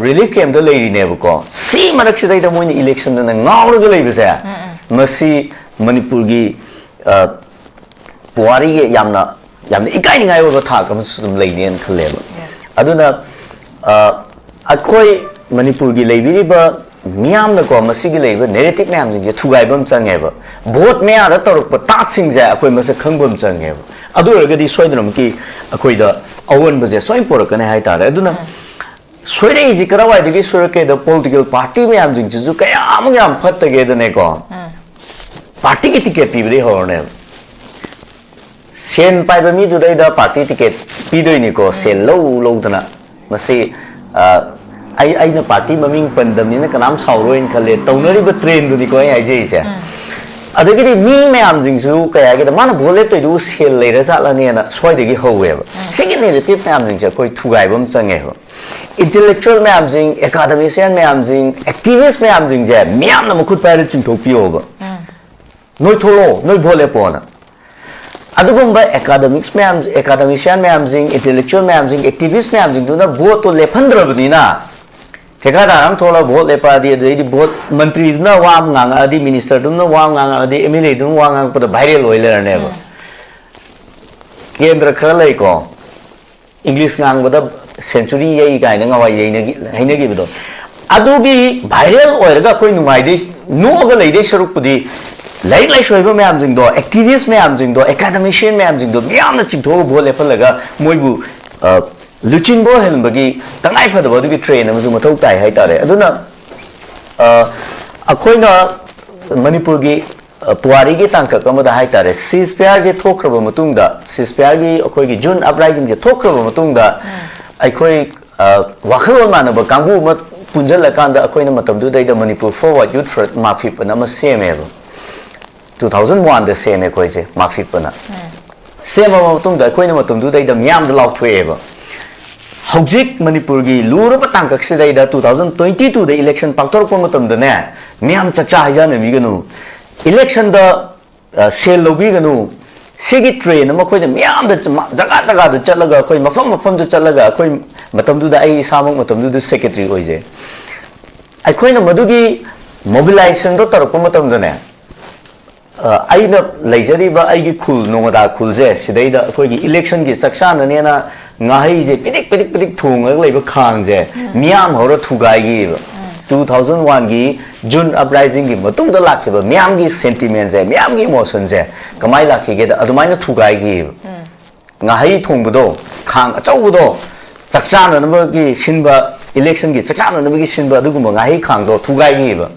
ꯔꯤꯂꯤꯐ ꯀꯦꯝꯞꯇ ꯂꯩꯔꯤꯅꯦꯕꯀꯣ꯫ ꯁꯤ ꯃꯔꯛꯁꯤꯗꯩꯗ ꯃꯣꯏꯅ ꯏꯂꯦꯛꯁꯟꯗꯅ ꯉꯥꯎꯔꯒ ꯂꯩꯕꯁꯦ, ꯎꯝ, ꯎꯝ꯫ ꯃꯁꯤ ꯃꯅꯤꯄꯨꯔꯒꯤ, ꯑ, ꯄꯨꯋꯥꯔꯤꯒꯤ ꯌꯥꯝꯅ, ꯌꯥꯝꯅ ꯏꯀꯥꯏꯅꯤꯡꯉꯥꯏ ꯑꯣꯏꯕ ꯊꯥꯛ ꯑꯃꯁꯨ ꯑꯗꯨꯝ ꯂꯩꯅꯦꯅ ꯈꯜꯂꯦꯕ꯫ ꯌꯥ꯫ ꯑꯗꯨꯅ, ꯑ, ꯑꯩꯈꯣꯏ ꯃꯅꯤꯄꯨꯔꯒꯤ ꯂꯩꯕꯤꯔꯤꯕ ꯃꯤꯌꯥꯝꯅꯀꯣ, ꯃꯁꯤꯒꯤ ꯂꯩꯔꯤꯕ ꯅꯦꯔꯦꯇꯤꯚ ꯃꯌꯥꯝꯁꯤꯡꯁꯦ ꯊꯨꯒꯥꯏꯕ ꯑꯃ ꯆꯪꯉꯦꯕ꯫ ꯚꯣꯠ ꯃꯌꯥꯗ ꯇꯧꯔꯛꯄ ꯇꯥꯠꯁꯤꯡꯁꯦ ꯑꯩꯈꯣꯏ ꯃꯁꯛ ꯈꯪꯕ ꯑꯃ ꯆꯪꯉꯦꯕ꯫ ꯑꯗꯨ ꯑꯣꯏꯔꯒꯗꯤ ꯁꯣꯏꯗꯅꯃꯛꯀꯤ ꯑꯩꯈꯣꯏꯗ ꯑꯑꯣꯟꯕꯁꯦ ꯁꯣꯏꯅ ꯄꯨꯔꯛꯀꯅꯤ ꯍꯥꯏꯇꯥꯔꯦ꯫ ꯑꯗꯨꯅ ꯎꯝ꯫ ꯁꯣꯏꯔꯛꯏꯁꯦ ꯀꯗꯥꯏꯋꯥꯏꯗꯒꯤ ꯁꯣꯏꯔꯛꯀꯦꯗ, ꯄꯣꯂꯤꯇꯤꯀꯦꯜ ꯄꯥꯔꯇꯤ ꯃꯌꯥꯝꯁꯤꯡꯁꯤꯁꯨ ꯀꯌꯥꯃꯨꯛ ꯌꯥꯝ ꯐꯠꯇꯒꯦꯗꯅꯦꯀꯣ꯫ ꯎꯝ꯫ ꯄꯥꯔꯇꯤꯒꯤ ꯇꯤꯀꯦꯠ ꯄꯤꯕꯗꯒꯤ ꯍꯧꯔꯅꯦꯕ꯫ ꯁꯦꯟ ꯄꯥꯏꯕ ꯃꯤꯗꯨꯗꯩꯗ ꯄꯥꯔꯇꯤ ꯇꯤꯀꯦꯠ ꯄꯤꯗꯣꯏꯅꯤꯀꯣ, ꯎꯝ꯫ ꯁꯦꯜ ꯂꯧ ꯂꯧꯗꯅ꯫ ꯃꯁꯤ, ꯑ, ꯑꯩ, ꯑꯩꯅ ꯄꯥꯔꯇꯤ ꯃꯃꯤꯡ ꯄꯟꯗꯕꯅꯤꯅ ꯀꯅꯥꯝ ꯁꯥꯎꯔꯣꯏꯅ ꯈꯜꯂꯦ꯫ ꯇꯧꯅꯔꯤꯕ ꯇ꯭ꯔꯦꯟꯗꯨꯅꯤꯀꯣ ꯑꯩ ꯍꯥꯏꯖꯔꯤꯁꯦ꯫ ꯎꯝ꯫ ꯑꯗꯒꯤꯗꯤ ꯃꯤ ꯃꯌꯥꯝꯁꯤꯡꯁꯨ ꯀꯩ ꯍꯥꯏꯒꯦꯗ, ꯃꯥꯅ ꯚꯣꯠ ꯂꯦꯞꯇꯣꯏꯗꯨꯕꯨ ꯁꯦꯜ ꯂꯩꯔ ꯖꯥꯠꯂꯅꯦꯅ ꯁ꯭ꯋꯥꯏꯗꯒꯤ ꯍꯧꯋꯦꯕ꯫ ꯎꯝ꯫ ꯁꯤꯒꯤ ꯅꯦꯔꯦꯇꯤꯚ ꯃꯌꯥꯝꯁꯤꯡꯁꯦ ꯑꯩꯈꯣꯏ ꯊꯨꯒꯥꯏꯕ ꯑꯃ ꯆꯪꯉꯦꯕ꯫ ꯏꯟꯇꯦꯂꯦꯛꯆꯨꯋꯦꯜ ꯃꯌꯥꯝꯁꯤꯡ, ꯑꯦꯀꯥꯗꯃꯤꯁꯤꯌꯥꯟ ꯃꯌꯥꯝꯁꯤꯡ, ꯑꯦꯛꯇꯤꯚꯤꯁ ꯃꯌꯥꯝꯁꯤꯡꯁꯦ ꯃꯤꯌꯥꯝꯅ ꯃꯈꯨꯠ ꯄꯥꯏꯔ ꯆꯤꯡꯊꯣꯛꯄꯤꯌꯣꯕ꯫ ꯎꯝ꯫ ꯅꯣꯏ ꯊꯣꯛꯂꯛꯑꯣ, ꯅꯣꯏ ꯚꯣꯠ ꯂꯦꯞꯄꯣꯅ꯫ ꯑꯗꯨꯒꯨꯝꯕ ꯑꯦꯀꯥꯗꯃꯤꯛꯁ ꯃꯌꯥꯝ, ꯑꯦꯀꯥꯗꯃꯤꯁꯤꯌꯥꯟ ꯃꯌꯥꯝꯁꯤꯡ, ꯏꯟꯇꯦꯂꯦꯛꯆꯨꯋꯦꯜ ꯃꯌꯥꯝꯁꯤꯡ, ꯑꯦꯛꯇꯤꯚꯤꯁ ꯃꯌꯥꯝꯁꯤꯡꯗꯨꯅ ꯚꯣꯠꯇꯣ ꯂꯦꯞꯍꯟꯗ꯭ꯔꯕꯅꯤꯅ, ꯊꯦꯀꯥꯗꯥꯔ ꯑꯃ ꯊꯣꯛꯂꯒ ꯚꯣꯠ ꯂꯦꯞꯄꯛꯑꯗꯤ, ꯑꯗꯩꯗꯤ ꯚꯣꯠ ꯃꯟꯇ꯭ꯔꯤꯗꯨꯅ ꯋꯥ ꯑꯃ ꯉꯥꯡꯉꯛꯑꯗꯤ, ꯃꯤꯅꯤꯁꯇꯔꯗꯨꯅ ꯋꯥ ꯑꯃ ꯉꯥꯡꯉꯛꯑꯗꯤ, ꯑꯦꯝ ꯑꯦꯜ ꯑꯦꯗꯨꯅ ꯋꯥ ꯉꯥꯡꯉꯛꯄꯗ ꯚꯥꯏꯔꯦꯜ ꯑꯣꯏ ꯂꯩꯔꯅꯦꯕ꯫ ꯎꯝ꯫ ꯀꯦꯟꯗ꯭ꯔ ꯈꯔ ꯂꯩꯀꯣ, ꯏꯪꯂꯤꯁ ꯉꯥꯡꯕꯗ ꯁꯦꯟꯆꯨꯔꯤ ꯌꯩ ꯀꯥꯏꯅ ꯉꯍꯥꯟꯋꯥꯏ ꯌꯩꯅꯈꯤ-, ꯍꯥꯏꯅꯈꯤꯕꯗꯣ, ꯑꯗꯨꯒꯤ ꯚꯥꯏꯔꯦꯜ ꯑꯣꯏꯔꯒ ꯑꯩꯈꯣꯏ ꯅꯨꯡꯉꯥꯏꯗꯣꯏ, ꯅꯣꯛꯑꯒ ꯂꯩꯗꯣꯏ ꯁꯔꯨꯛꯄꯨꯗꯤ, ꯂꯥꯏꯔꯤꯛ ꯂꯥꯏꯁꯨ ꯍꯩꯕ ꯃꯌꯥꯝꯁꯤꯡꯗꯣ, ꯑꯦꯛꯇꯤꯚꯤꯁ ꯃꯌꯥꯝꯁꯤꯡꯗꯣ, ꯑꯦꯀꯥꯗꯃꯤꯁꯤꯌꯟ ꯃꯌꯥꯝꯁꯤꯡꯗꯣ ꯃꯤꯌꯥꯝꯅ ꯆꯤꯡꯊꯣꯛꯑꯒ ꯚꯣꯠ ꯂꯦꯞꯍꯜꯂꯒ ꯃꯣꯏꯕꯨ, ꯑ, ꯂꯨꯆꯤꯡꯕ ꯑꯣꯏꯍꯟꯕꯒꯤ ꯇꯉꯥꯏ ꯐꯗꯕ ꯑꯗꯨꯒꯤ ꯇ꯭ꯔꯦꯟ ꯑꯃꯁꯨ ꯃꯊꯧ ꯇꯥꯏ ꯍꯥꯏꯇꯥꯔꯦ꯫ ꯑꯗꯨꯅ, ꯑ, ꯑꯩꯈꯣꯏꯅ ꯃꯅꯤꯄꯨꯔꯒꯤ, ꯑ, ꯄꯨꯋꯥꯔꯤꯒꯤ ꯇꯥꯡꯀꯛ ꯑꯃꯗ ꯍꯥꯏꯇꯥꯔꯦ, ꯁꯤꯖ ꯐꯤꯌꯥꯔꯁꯦ ꯊꯣꯛꯈ꯭ꯔꯕ ꯃꯇꯨꯡꯗ, ꯁꯤꯖ ꯐꯤꯌꯥꯔꯒꯤ ꯑꯩꯈꯣꯏꯒꯤ ꯖꯨꯟ ꯑꯞꯔꯥꯏꯖꯤꯡꯁꯦ ꯊꯣꯛꯈ꯭ꯔꯕ ꯃꯇꯨꯡꯗ, ꯎꯝ꯫ ꯑꯩꯈꯣꯏ ꯑ, ꯋꯥꯈꯜꯂꯣꯟ ꯃꯥꯟꯅꯕ ꯀꯥꯡꯕꯨ ꯑꯃ ꯄꯨꯟꯁꯤꯜꯂꯀꯥꯟꯗ ꯑꯩꯈꯣꯏꯅ ꯃꯇꯝꯗꯨꯗꯩꯗ ꯃꯅꯤꯄꯨꯔ Forward Youth Front ꯃꯥꯐꯤꯞ ꯑꯅ ꯑꯃ ꯁꯦꯝꯃꯦꯕ꯫ Two thousand one ꯗ ꯁꯦꯝꯃꯦ ꯑꯩꯈꯣꯏꯁꯦ, ꯃꯥꯐꯤꯞ ꯑꯅ꯫ ꯁꯦꯝꯃꯕ ꯃꯇꯨꯡꯗ ꯑꯩꯈꯣꯏꯅ ꯃꯇꯝꯗꯨꯗꯩꯗ ꯃꯤꯌꯥꯝꯗ ꯂꯥꯎꯊꯣꯛꯑꯦꯕ, ꯍꯧꯖꯤꯛ ꯃꯅꯤꯄꯨꯔꯒꯤ ꯂꯨꯔꯕ ꯇꯥꯡꯀꯛꯁꯤꯗꯩꯗ two thousand twenty two ꯗ election ꯄꯥꯡꯊꯣꯔꯛꯄ ꯃꯇꯝꯗꯅꯦ, ꯃꯤꯌꯥꯝ ꯆꯥꯛꯆꯥ ꯍꯩꯖꯥꯟꯅꯕꯤꯒꯅꯨ, election ꯗ ꯑ, ꯁꯦꯜ ꯂꯧꯕꯤꯒꯅꯨ꯫ ꯁꯤꯒꯤ ꯇ꯭ꯔꯦꯟ ꯑꯃ ꯑꯩꯈꯣꯏꯅ ꯃꯤꯌꯥꯝꯗ ꯆ-, ꯃ-, ꯖꯒꯥ ꯖꯒꯥꯗ ꯆꯠꯂꯒ, ꯑꯩꯈꯣꯏ ꯃꯐꯝ ꯃꯐꯝꯗ ꯆꯠꯂꯒ, ꯑꯩꯈꯣꯏ ꯃꯇꯝꯗꯨꯗ, ꯑꯩ ꯏꯁꯥꯃꯛ ꯃꯇꯝꯗꯨꯗ ꯁꯦꯀ꯭ꯔꯦꯇꯔꯤ ꯑꯣꯏꯖꯩ, ꯑꯩꯈꯣꯏꯅ ꯃꯗꯨꯒꯤ mobilization ꯗꯣ ꯇꯧꯔꯛꯄ ꯃꯇꯝꯗꯅꯦ, ꯑ, ꯑꯩꯅ ꯂꯩꯖꯔꯤꯕ ꯑꯩꯒꯤ ꯈꯨꯜ, ꯅꯣꯡꯉꯥꯗꯥ ꯈꯨꯜꯁꯦ, ꯁꯤꯗꯩꯗ ꯑꯩꯈꯣꯏꯒꯤ election ꯒꯤ ꯆꯥꯛ ꯆꯥꯅꯅꯦꯅ ꯉꯥꯍꯩꯁꯦ ꯄꯤꯗꯤꯛ ꯄꯤꯗꯤꯛ ꯄꯤꯗꯤꯛ ꯊꯣꯡꯉꯒ ꯂꯩꯕ ꯈꯥꯡꯁꯦ ꯃꯤꯌꯥꯝ ꯍꯧꯔ ꯊꯨꯒꯥꯏꯈꯤꯕ꯫ Two thousand one ꯒꯤ June uprising ꯒꯤ ꯃꯇꯨꯡꯗ ꯂꯥꯛꯈꯤꯕ ꯃꯤꯌꯥꯝꯒꯤ sentiment ꯁꯦ, ꯃꯤꯌꯥꯝꯒꯤ emotion ꯁꯦ ꯀꯃꯥꯏꯅ ꯂꯥꯛꯈꯤꯒꯦꯗ, ꯑꯗꯨꯃꯥꯏꯅ ꯊꯨꯒꯥꯏꯈꯤꯕ꯫ ꯉꯥꯍꯩ ꯊꯣꯡꯕꯗꯣ, ꯈꯥꯡ ꯑꯆꯧꯕꯗꯣ, ꯆꯥꯛ ꯆꯥꯅꯅꯕꯒꯤ ꯁꯤꯟꯕ, election ꯒꯤ ꯆꯥꯛ ꯆꯥꯅꯅꯕꯒꯤ ꯁꯤꯟꯕ, ꯑꯗꯨꯒꯨꯝꯕ ꯉꯥꯍꯩ ꯈꯥꯡꯗꯣ ꯊꯨꯒꯥꯏꯈꯤꯕ꯫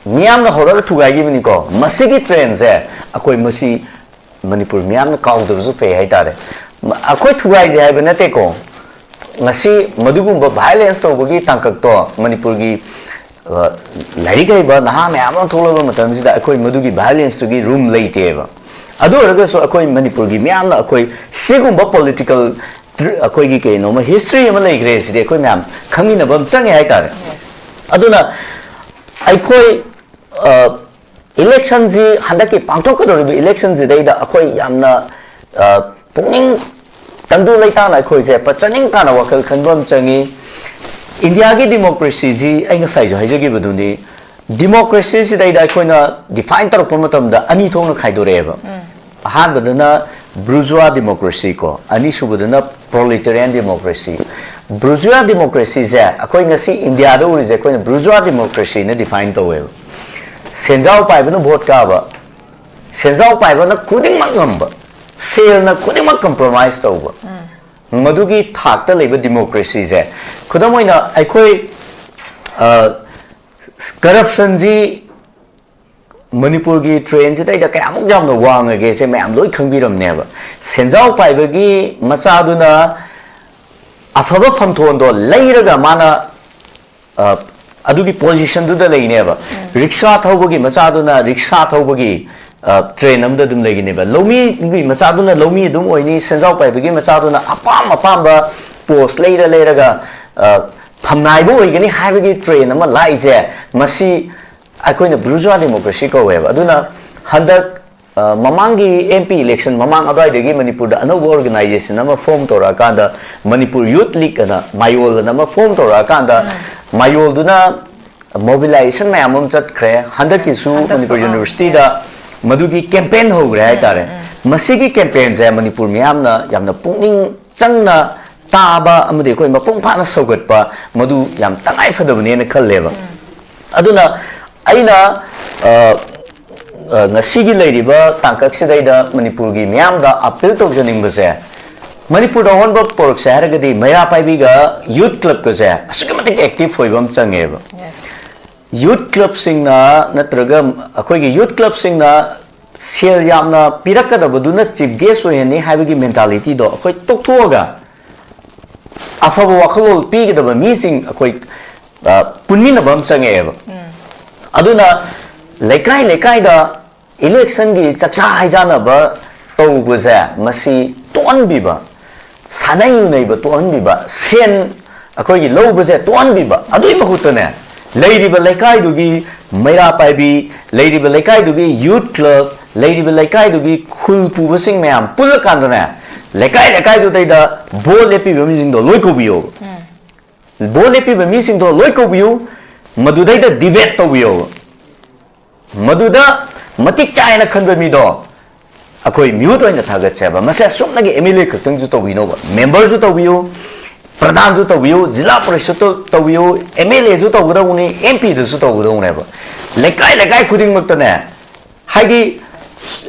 ꯃꯤꯌꯥꯝꯅ ꯍꯧꯔꯒ ꯊꯨꯒꯥꯏꯈꯤꯕꯅꯤꯀꯣ꯫ ꯃꯁꯤꯒꯤ ꯇ꯭ꯔꯦꯟ ꯁꯦ ꯑꯩꯈꯣꯏ ꯃꯁꯤ ꯃꯅꯤꯄꯨꯔ ꯃꯤꯌꯥꯝꯅ ꯀꯥꯎꯗꯕꯁꯨ ꯐꯩ ꯍꯥꯏꯇꯥꯔꯦ꯫ ꯃ-, ꯑꯩꯈꯣꯏ ꯊꯨꯒꯥꯏꯁꯦ ꯍꯥꯏꯕ ꯅꯠꯇꯦꯀꯣ꯫ ꯉꯁꯤ ꯃꯗꯨꯒꯨꯝꯕ violence ꯇꯧꯕꯒꯤ ꯇꯥꯡꯀꯛꯇꯣ ꯃꯅꯤꯄꯨꯔꯒꯤ, ꯑ, ꯂꯥꯏꯔꯤꯛ ꯍꯩꯕ ꯅꯍꯥ ꯃꯌꯥꯝ ꯑꯃ ꯊꯣꯛꯂꯛꯄ ꯃꯇꯝꯁꯤꯗ ꯑꯩꯈꯣꯏ ꯃꯗꯨꯒꯤ violence ꯇꯨꯒꯤ room ꯂꯩꯇꯦꯕ꯫ ꯑꯗꯨ ꯑꯣꯏꯔꯒꯁꯨ ꯑꯩꯈꯣꯏ ꯃꯅꯤꯄꯨꯔꯒꯤ ꯃꯤꯌꯥꯝꯅ ꯑꯩꯈꯣꯏ ꯁꯤꯒꯨꯝꯕ political tr-, ꯑꯩꯈꯣꯏꯒꯤ ꯀꯩꯅꯣꯃ history ꯑꯃ ꯂꯩꯈ꯭ꯔꯦ, ꯁꯤꯗꯤ ꯑꯩꯈꯣꯏ ꯃꯌꯥꯝ ꯈꯪꯃꯤꯟꯅꯕ ꯑꯃ ꯆꯪꯉꯦ ꯍꯥꯏꯇꯥꯔꯦ꯫ ꯑꯗꯨꯅ ꯑꯩꯈꯣꯏ, ꯑ, election ꯁꯤ ꯍꯟꯗꯛꯀꯤ ꯄꯥꯡꯊꯣꯛꯀꯗꯧꯔꯤꯕ election ꯁꯤꯗꯩꯗ ꯑꯩꯈꯣꯏ ꯌꯥꯝꯅ, ꯑ, ꯄꯨꯛꯅꯤꯡ ꯇꯪꯗꯨ ꯂꯩꯇꯥꯅ ꯑꯩꯈꯣꯏꯁꯦ ꯄ-, ꯆꯅꯤꯡ ꯇꯥꯅ ꯋꯥꯈꯜ ꯈꯟꯕ ꯑꯃ ꯆꯪꯉꯤ꯫ ꯏꯟꯗꯤꯌꯥꯒꯤ democracy ꯁꯤ ꯑꯩ ꯉꯁꯥꯏꯁꯨ ꯍꯥꯏꯖꯈꯤꯕꯗꯨꯅꯤ, democracy ꯁꯤꯗꯩꯗ ꯑꯩꯈꯣꯏꯅ define ꯇꯧꯔꯛꯄ ꯃꯇꯝꯗ ꯑꯅꯤ ꯊꯣꯛꯅ ꯈꯥꯏꯗꯣꯔꯛꯑꯦꯕ꯫ ꯑꯍꯥꯟꯕꯗꯅ bourgeois democracy ꯀꯣ, ꯑꯅꯤꯁꯨꯕꯗꯅ proletarian democracy꯫ Bourgeois democracy ꯁꯦ ꯑꯩꯈꯣꯏ ꯉꯁꯤ ꯏꯟꯗꯤꯌꯥꯗ ꯎꯔꯤꯁꯦ ꯑꯩꯈꯣꯏꯅ bourgeois democracy ꯅ define ꯇꯧꯋꯦꯕ꯫ ꯁꯦꯟꯖꯥꯎ ꯄꯥꯏꯕꯅ vote ꯀꯥꯕ, ꯁꯦꯟꯖꯥꯎ ꯄꯥꯏꯕꯅ ꯈꯨꯗꯤꯡꯃꯛ ꯉꯝꯕ, ꯁꯦꯜꯅ ꯈꯨꯗꯤꯡꯃꯛ compromise ꯇꯧꯕ, ꯃꯗꯨꯒꯤ ꯊꯥꯛꯇ ꯂꯩꯕ democracy ꯁꯦ꯫ ꯈꯨꯗꯝ ꯑꯣꯏꯅ ꯑꯩꯈꯣꯏ, ꯑ, corruption ꯁꯤ ꯃꯅꯤꯄꯨꯔꯒꯤ ꯇ꯭ꯔꯦꯟꯁꯤꯗꯩꯗ ꯀꯌꯥꯃꯨꯛ ꯌꯥꯝꯅ ꯋꯥꯡꯉꯒꯦꯁꯦ ꯃꯌꯥꯝ ꯂꯣꯏ ꯈꯪꯕꯤꯔꯝꯅꯦꯕ꯫ ꯁꯦꯟꯖꯥꯎ ꯄꯥꯏꯕꯒꯤ ꯃꯆꯥꯗꯨꯅ ꯑꯐꯕ ꯐꯝꯊꯣꯟꯗꯣ ꯂꯩꯔꯒ ꯃꯥꯅ ꯑ, ꯑꯗꯨꯒꯤ ꯄꯣꯖꯤꯁꯟꯗꯨꯗ ꯂꯩꯅꯦꯕ꯫ ꯔꯤꯛꯁꯥ ꯊꯧꯕꯒꯤ ꯃꯆꯥꯗꯨꯅ ꯔꯤꯛꯁꯥ ꯊꯧꯕꯒꯤ ꯇ꯭ꯔꯦꯟ ꯑꯃꯗ ꯑꯗꯨꯝ ꯂꯩꯒꯅꯦꯕ꯫ ꯂꯧꯃꯤꯒꯤ ꯃꯆꯥꯗꯨꯅ ꯂꯧꯃꯤ ꯑꯗꯨꯝ ꯑꯣꯏꯅꯤ, ꯁꯦꯟꯖꯥꯎ ꯄꯥꯏꯕꯒꯤ ꯃꯆꯥꯗꯨꯅ ꯑꯄꯥꯝ ꯑꯄꯥꯝꯕ ꯄꯣꯁ ꯂꯩꯔ ꯂꯩꯔꯒ ꯐꯝꯅꯥꯏꯕ ꯑꯣꯏꯒꯅꯤ ꯍꯥꯏꯕꯒꯤ ꯇ꯭ꯔꯦꯟ ꯑꯃ ꯂꯥꯛꯏꯁꯦ, ꯃꯁꯤ ꯑꯩꯈꯣꯏꯅ ꯕꯨꯔꯖꯨꯋꯥ ꯗꯦꯃꯣꯀ꯭ꯔꯦꯁꯤ ꯀꯧꯋꯦꯕ꯫ ꯑꯗꯨꯅ ꯍꯟꯗꯛ ꯃꯃꯥꯡꯒꯤ ꯑꯦꯝ ꯄꯤ ꯏꯂꯦꯛꯁꯟ ꯃꯃꯥꯡ ꯑꯗꯨꯋꯥꯏꯗꯒꯤ ꯃꯅꯤꯄꯨꯔꯗ ꯑꯅꯧꯕ ꯑꯣꯔꯒꯅꯥꯏꯖꯦꯁꯟ ꯑꯃ ꯐꯣꯝ ꯇꯧꯔꯛꯑꯀꯥꯟꯗ, ꯃꯅꯤꯄꯨꯔ ꯌꯨꯠ ꯂꯤꯛ ꯑꯅ, ꯃꯥꯌꯣꯜ ꯑꯅ ꯑꯃ ꯐꯣꯝ ꯇꯧꯔꯛꯑꯀꯥꯟꯗ, ꯃꯥꯌꯣꯜꯗꯨꯅ ꯃꯣꯕꯤꯂꯥꯏꯖꯦꯁꯟ ꯃꯌꯥꯝ ꯑꯃ ꯆꯠꯈ꯭ꯔꯦ꯫ ꯍꯟꯗꯛꯀꯤꯁꯨ ꯍꯟꯗꯛꯁꯨ, ꯃꯅꯤꯄꯨꯔ ꯑꯥ, ꯌꯨꯅꯤꯚꯔꯁꯤꯇꯤꯗ ꯌꯦꯁ꯫ ꯃꯗꯨꯒꯤ ꯀꯦꯝꯄꯦꯟ ꯍꯧꯈ꯭ꯔꯦ ꯍꯥꯏꯇꯥꯔꯦ꯫ ꯃꯁꯤꯒꯤ ꯀꯦꯝꯄꯦꯟꯁꯦ ꯃꯅꯤꯄꯨꯔ ꯃꯤꯌꯥꯝꯅ ꯌꯥꯝꯅ ꯄꯨꯛꯅꯤꯡ ꯆꯪꯅ ꯇꯥꯕ ꯑꯃꯗꯤ ꯑꯩꯈꯣꯏ ꯃꯄꯨꯡ ꯐꯥꯅ ꯁꯧꯒꯠꯄ ꯃꯗꯨ ꯌꯥꯝ ꯇꯉꯥꯏ ꯐꯗꯕꯅꯦꯅ ꯈꯜꯂꯦꯕ꯫ ꯑꯗꯨꯅ ꯑꯩꯅ, ꯑ, ꯑ, ꯉꯁꯤꯒꯤ ꯂꯩꯔꯤꯕ ꯇꯥꯡꯀꯛꯁꯤꯗꯩꯗ ꯃꯅꯤꯄꯨꯔꯒꯤ ꯃꯤꯌꯥꯝꯗ ꯑꯄꯤꯜ ꯇꯧꯖꯅꯤꯡꯕꯁꯦ, ꯃꯅꯤꯄꯨꯔꯗ ꯑꯍꯣꯟꯕ ꯄꯣꯔꯛꯁꯦ ꯍꯥꯏꯔꯒꯗꯤ ꯃꯩꯔꯥ ꯄꯥꯏꯕꯤꯒ ꯌꯨꯠ ꯀ꯭ꯂꯕꯀꯁꯦ ꯑꯁꯨꯛꯀꯤ ꯃꯇꯤꯛ ꯑꯦꯛꯇꯤꯚ ꯑꯣꯏꯕ ꯑꯃ ꯆꯪꯉꯦꯕ꯫ ꯌꯨꯠ ꯀ꯭ꯂꯕꯁꯤꯡꯅ ꯅꯠꯇ꯭ꯔꯒ ꯑꯩꯈꯣꯏꯒꯤ ꯌꯨꯠ ꯀ꯭ꯂꯕꯁꯤꯡꯅ ꯁꯦꯜ ꯌꯥꯝꯅ ꯄꯤꯔꯛꯀꯗꯕꯗꯨꯅ ꯆꯤꯐ ꯒꯦꯁ ꯑꯣꯏꯍꯟꯅꯤ ꯍꯥꯏꯕꯒꯤ ꯃꯦꯟꯇꯥꯂꯤꯇꯤꯗꯣ ꯑꯩꯈꯣꯏ ꯇꯣꯛꯊꯣꯛꯑꯒ, ꯑꯐꯕ ꯋꯥꯈꯜꯂꯣꯟ ꯄꯤꯒꯗꯕ ꯃꯤꯁꯤꯡ ꯑꯩꯈꯣꯏ, ꯑ, ꯄꯨꯟꯃꯤꯟꯅꯕ ꯑꯃ ꯆꯪꯉꯛꯑꯦꯕ꯫ ꯑꯗꯨꯅ ꯂꯩꯀꯥꯏ ꯂꯩꯀꯥꯏꯗ ꯏꯂꯦꯛꯁꯟꯒꯤ ꯆꯥꯛꯆꯥ ꯍꯩꯖꯥꯟꯅꯕ ꯇꯧꯕꯁꯦ, ꯃꯁꯤ ꯇꯣꯛꯍꯟꯕꯤꯕ, ꯁꯥꯟꯅꯩ ꯌꯨꯅꯩꯕ ꯇꯣꯛꯍꯟꯕꯤꯕ, ꯁꯦꯟ ꯑꯩꯈꯣꯏꯒꯤ ꯂꯧꯕꯁꯦ ꯇꯣꯛꯍꯟꯕꯤꯕ, ꯑꯗꯨꯒꯤ ꯃꯍꯨꯠꯇꯅꯦ, ꯂꯩꯔꯤꯕ ꯂꯩꯀꯥꯏꯗꯨꯒꯤ ꯃꯩꯔꯥ ꯄꯥꯏꯕꯤ, ꯂꯩꯔꯤꯕ ꯂꯩꯀꯥꯏꯗꯨꯒꯤ ꯌꯨꯠ ꯀ꯭ꯂꯕ, ꯂꯩꯔꯤꯕ ꯂꯩꯀꯥꯏꯗꯨꯒꯤ ꯈꯨꯜ ꯄꯨꯕꯁꯤꯡ ꯃꯌꯥꯝ ꯄꯨꯜꯂꯀꯥꯟꯗꯅꯦ, ꯂꯩꯀꯥꯏ ꯂꯩꯀꯥꯏꯗꯨꯗꯩꯗ ꯚꯣꯠ ꯂꯦꯞꯄꯤꯕ ꯃꯤꯁꯤꯡꯗꯣ ꯂꯣꯏ ꯀꯧꯕꯤꯌꯣꯕ꯫ ꯚꯣꯠ ꯂꯦꯞꯄꯤꯕ ꯃꯤꯁꯤꯡꯗꯣ ꯂꯣꯏ ꯀꯧꯕꯤꯌꯨ, ꯃꯗꯨꯗꯩꯗ ꯗꯤꯕꯦꯠ ꯇꯧꯕꯤꯌꯣꯕ꯫ ꯃꯗꯨꯗ ꯃꯇꯤꯛ ꯆꯥꯏꯅ ꯈꯟꯕ ꯃꯤꯗꯣ ꯑꯩꯈꯣꯏ ꯃꯤꯍꯨꯠ ꯑꯣꯏꯅ ꯊꯥꯒꯠꯁꯦꯕ꯫ ꯃꯁꯦ ꯁꯨꯞꯅꯒꯤ ꯑꯦꯝ ꯑꯦꯜ ꯑꯦ ꯈꯛꯇꯪꯁꯨ ꯇꯧꯕꯤꯅꯣꯕ, ꯃꯦꯝꯕꯔꯁꯨ ꯇꯧꯕꯤꯌꯨ, ꯄ꯭ꯔꯙꯥꯟꯁꯨ ꯇꯧꯕꯤꯌꯨ, ꯖꯤꯂꯥ ꯄꯔꯤꯁꯠꯇ ꯇꯧꯕꯤꯌꯨ, ꯑꯦꯝ ꯑꯦꯜ ꯑꯦꯁꯨ ꯇꯧꯒꯗꯧꯕꯅꯤ, ꯑꯦꯝ ꯄꯤꯗꯁꯨ ꯇꯧꯒꯗꯧꯕꯅꯦꯕ꯫ ꯂꯩꯀꯥꯏ ꯂꯩꯀꯥꯏ ꯈꯨꯗꯤꯡꯃꯛꯇꯅꯦ, ꯍꯥꯏꯗꯤ,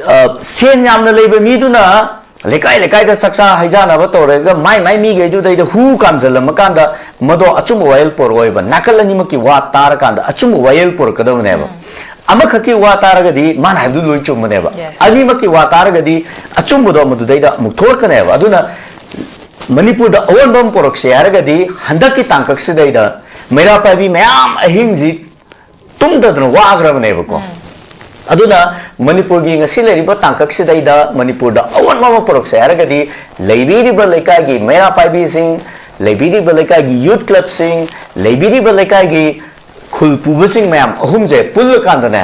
ꯑ, ꯁꯦꯟ ꯌꯥꯝꯅ ꯂꯩꯕ ꯃꯤꯗꯨꯅ ꯂꯩꯀꯥꯏ ꯂꯩꯀꯥꯏꯗ ꯆꯥꯛꯆꯥ ꯍꯩꯖꯥꯅꯕ ꯇꯧꯔꯒ ꯃꯥꯏ ꯃꯥꯏ ꯃꯤꯈꯩꯗꯨꯗꯩꯗ ꯍꯨ ꯀꯥꯝꯖꯜꯂꯝꯃꯀꯥꯟꯗ ꯃꯗꯣ ꯑꯆꯨꯝꯕ ꯋꯥꯌꯦꯜ ꯄꯨꯔꯛꯑꯣꯏꯕ꯫ ꯅꯥꯀꯜ ꯑꯅꯤꯃꯛꯀꯤ ꯋꯥ ꯇꯥꯔꯀꯥꯟꯗ ꯑꯆꯨꯝꯕ ꯋꯥꯌꯦꯜ ꯄꯨꯔꯛꯀꯗꯕꯅꯦꯕ꯫ ꯑꯃꯈꯛꯀꯤ ꯋꯥ ꯇꯥꯔꯒꯗꯤ ꯃꯥꯅ ꯍꯥꯏꯕꯗꯨ ꯂꯣꯏ ꯆꯨꯝꯕꯅꯦꯕ꯫ Yes. ꯑꯅꯤꯃꯛꯀꯤ ꯋꯥ ꯇꯥꯔꯒꯗꯤ ꯑꯆꯨꯝꯕꯗꯣ ꯃꯗꯨꯗꯩꯗ ꯑꯃꯨꯛ ꯊꯣꯛꯂꯛꯀꯅꯦꯕ꯫ ꯑꯗꯨꯅ ꯃꯅꯤꯄꯨꯔꯗ ꯑꯑꯣꯟꯕ ꯑꯃ ꯄꯨꯔꯛꯁꯦ ꯍꯥꯏꯔꯒꯗꯤ ꯍꯟꯗꯛꯀꯤ ꯇꯥꯡꯀꯛꯁꯤꯗꯩꯗ ꯃꯩꯔꯥ ꯄꯥꯏꯕꯤ ꯃꯌꯥꯝ ꯑꯍꯤꯡꯁꯤ ꯇꯨꯝꯗꯗꯅ ꯋꯥꯈ꯭ꯔꯕꯅꯦꯕꯀꯣ꯫ ꯑꯗꯨꯅ ꯃꯅꯤꯄꯨꯔꯒꯤ ꯉꯁꯤ ꯂꯩꯔꯤꯕ ꯇꯥꯡꯀꯛꯁꯤꯗꯩꯗ ꯃꯅꯤꯄꯨꯔꯗ ꯑꯑꯣꯟꯕ ꯑꯃ ꯄꯨꯔꯛꯁꯦ ꯍꯥꯏꯔꯒꯗꯤ ꯂꯩꯕꯤꯔꯤꯕ ꯂꯩꯀꯥꯏꯒꯤ ꯃꯩꯔꯥ ꯄꯥꯏꯕꯤꯁꯤꯡ, ꯂꯩꯕꯤꯔꯤꯕ ꯂꯩꯀꯥꯏꯒꯤ ꯌꯨꯠ ꯀ꯭ꯂꯕꯁꯤꯡ, ꯂꯩꯕꯤꯔꯤꯕ ꯂꯩꯀꯥꯏꯒꯤ ꯈꯨꯜ ꯄꯨꯕꯁꯤꯡ ꯃꯌꯥꯝ ꯑꯍꯨꯝꯁꯦ ꯄꯨꯜꯂꯀꯥꯟꯗꯅꯦ,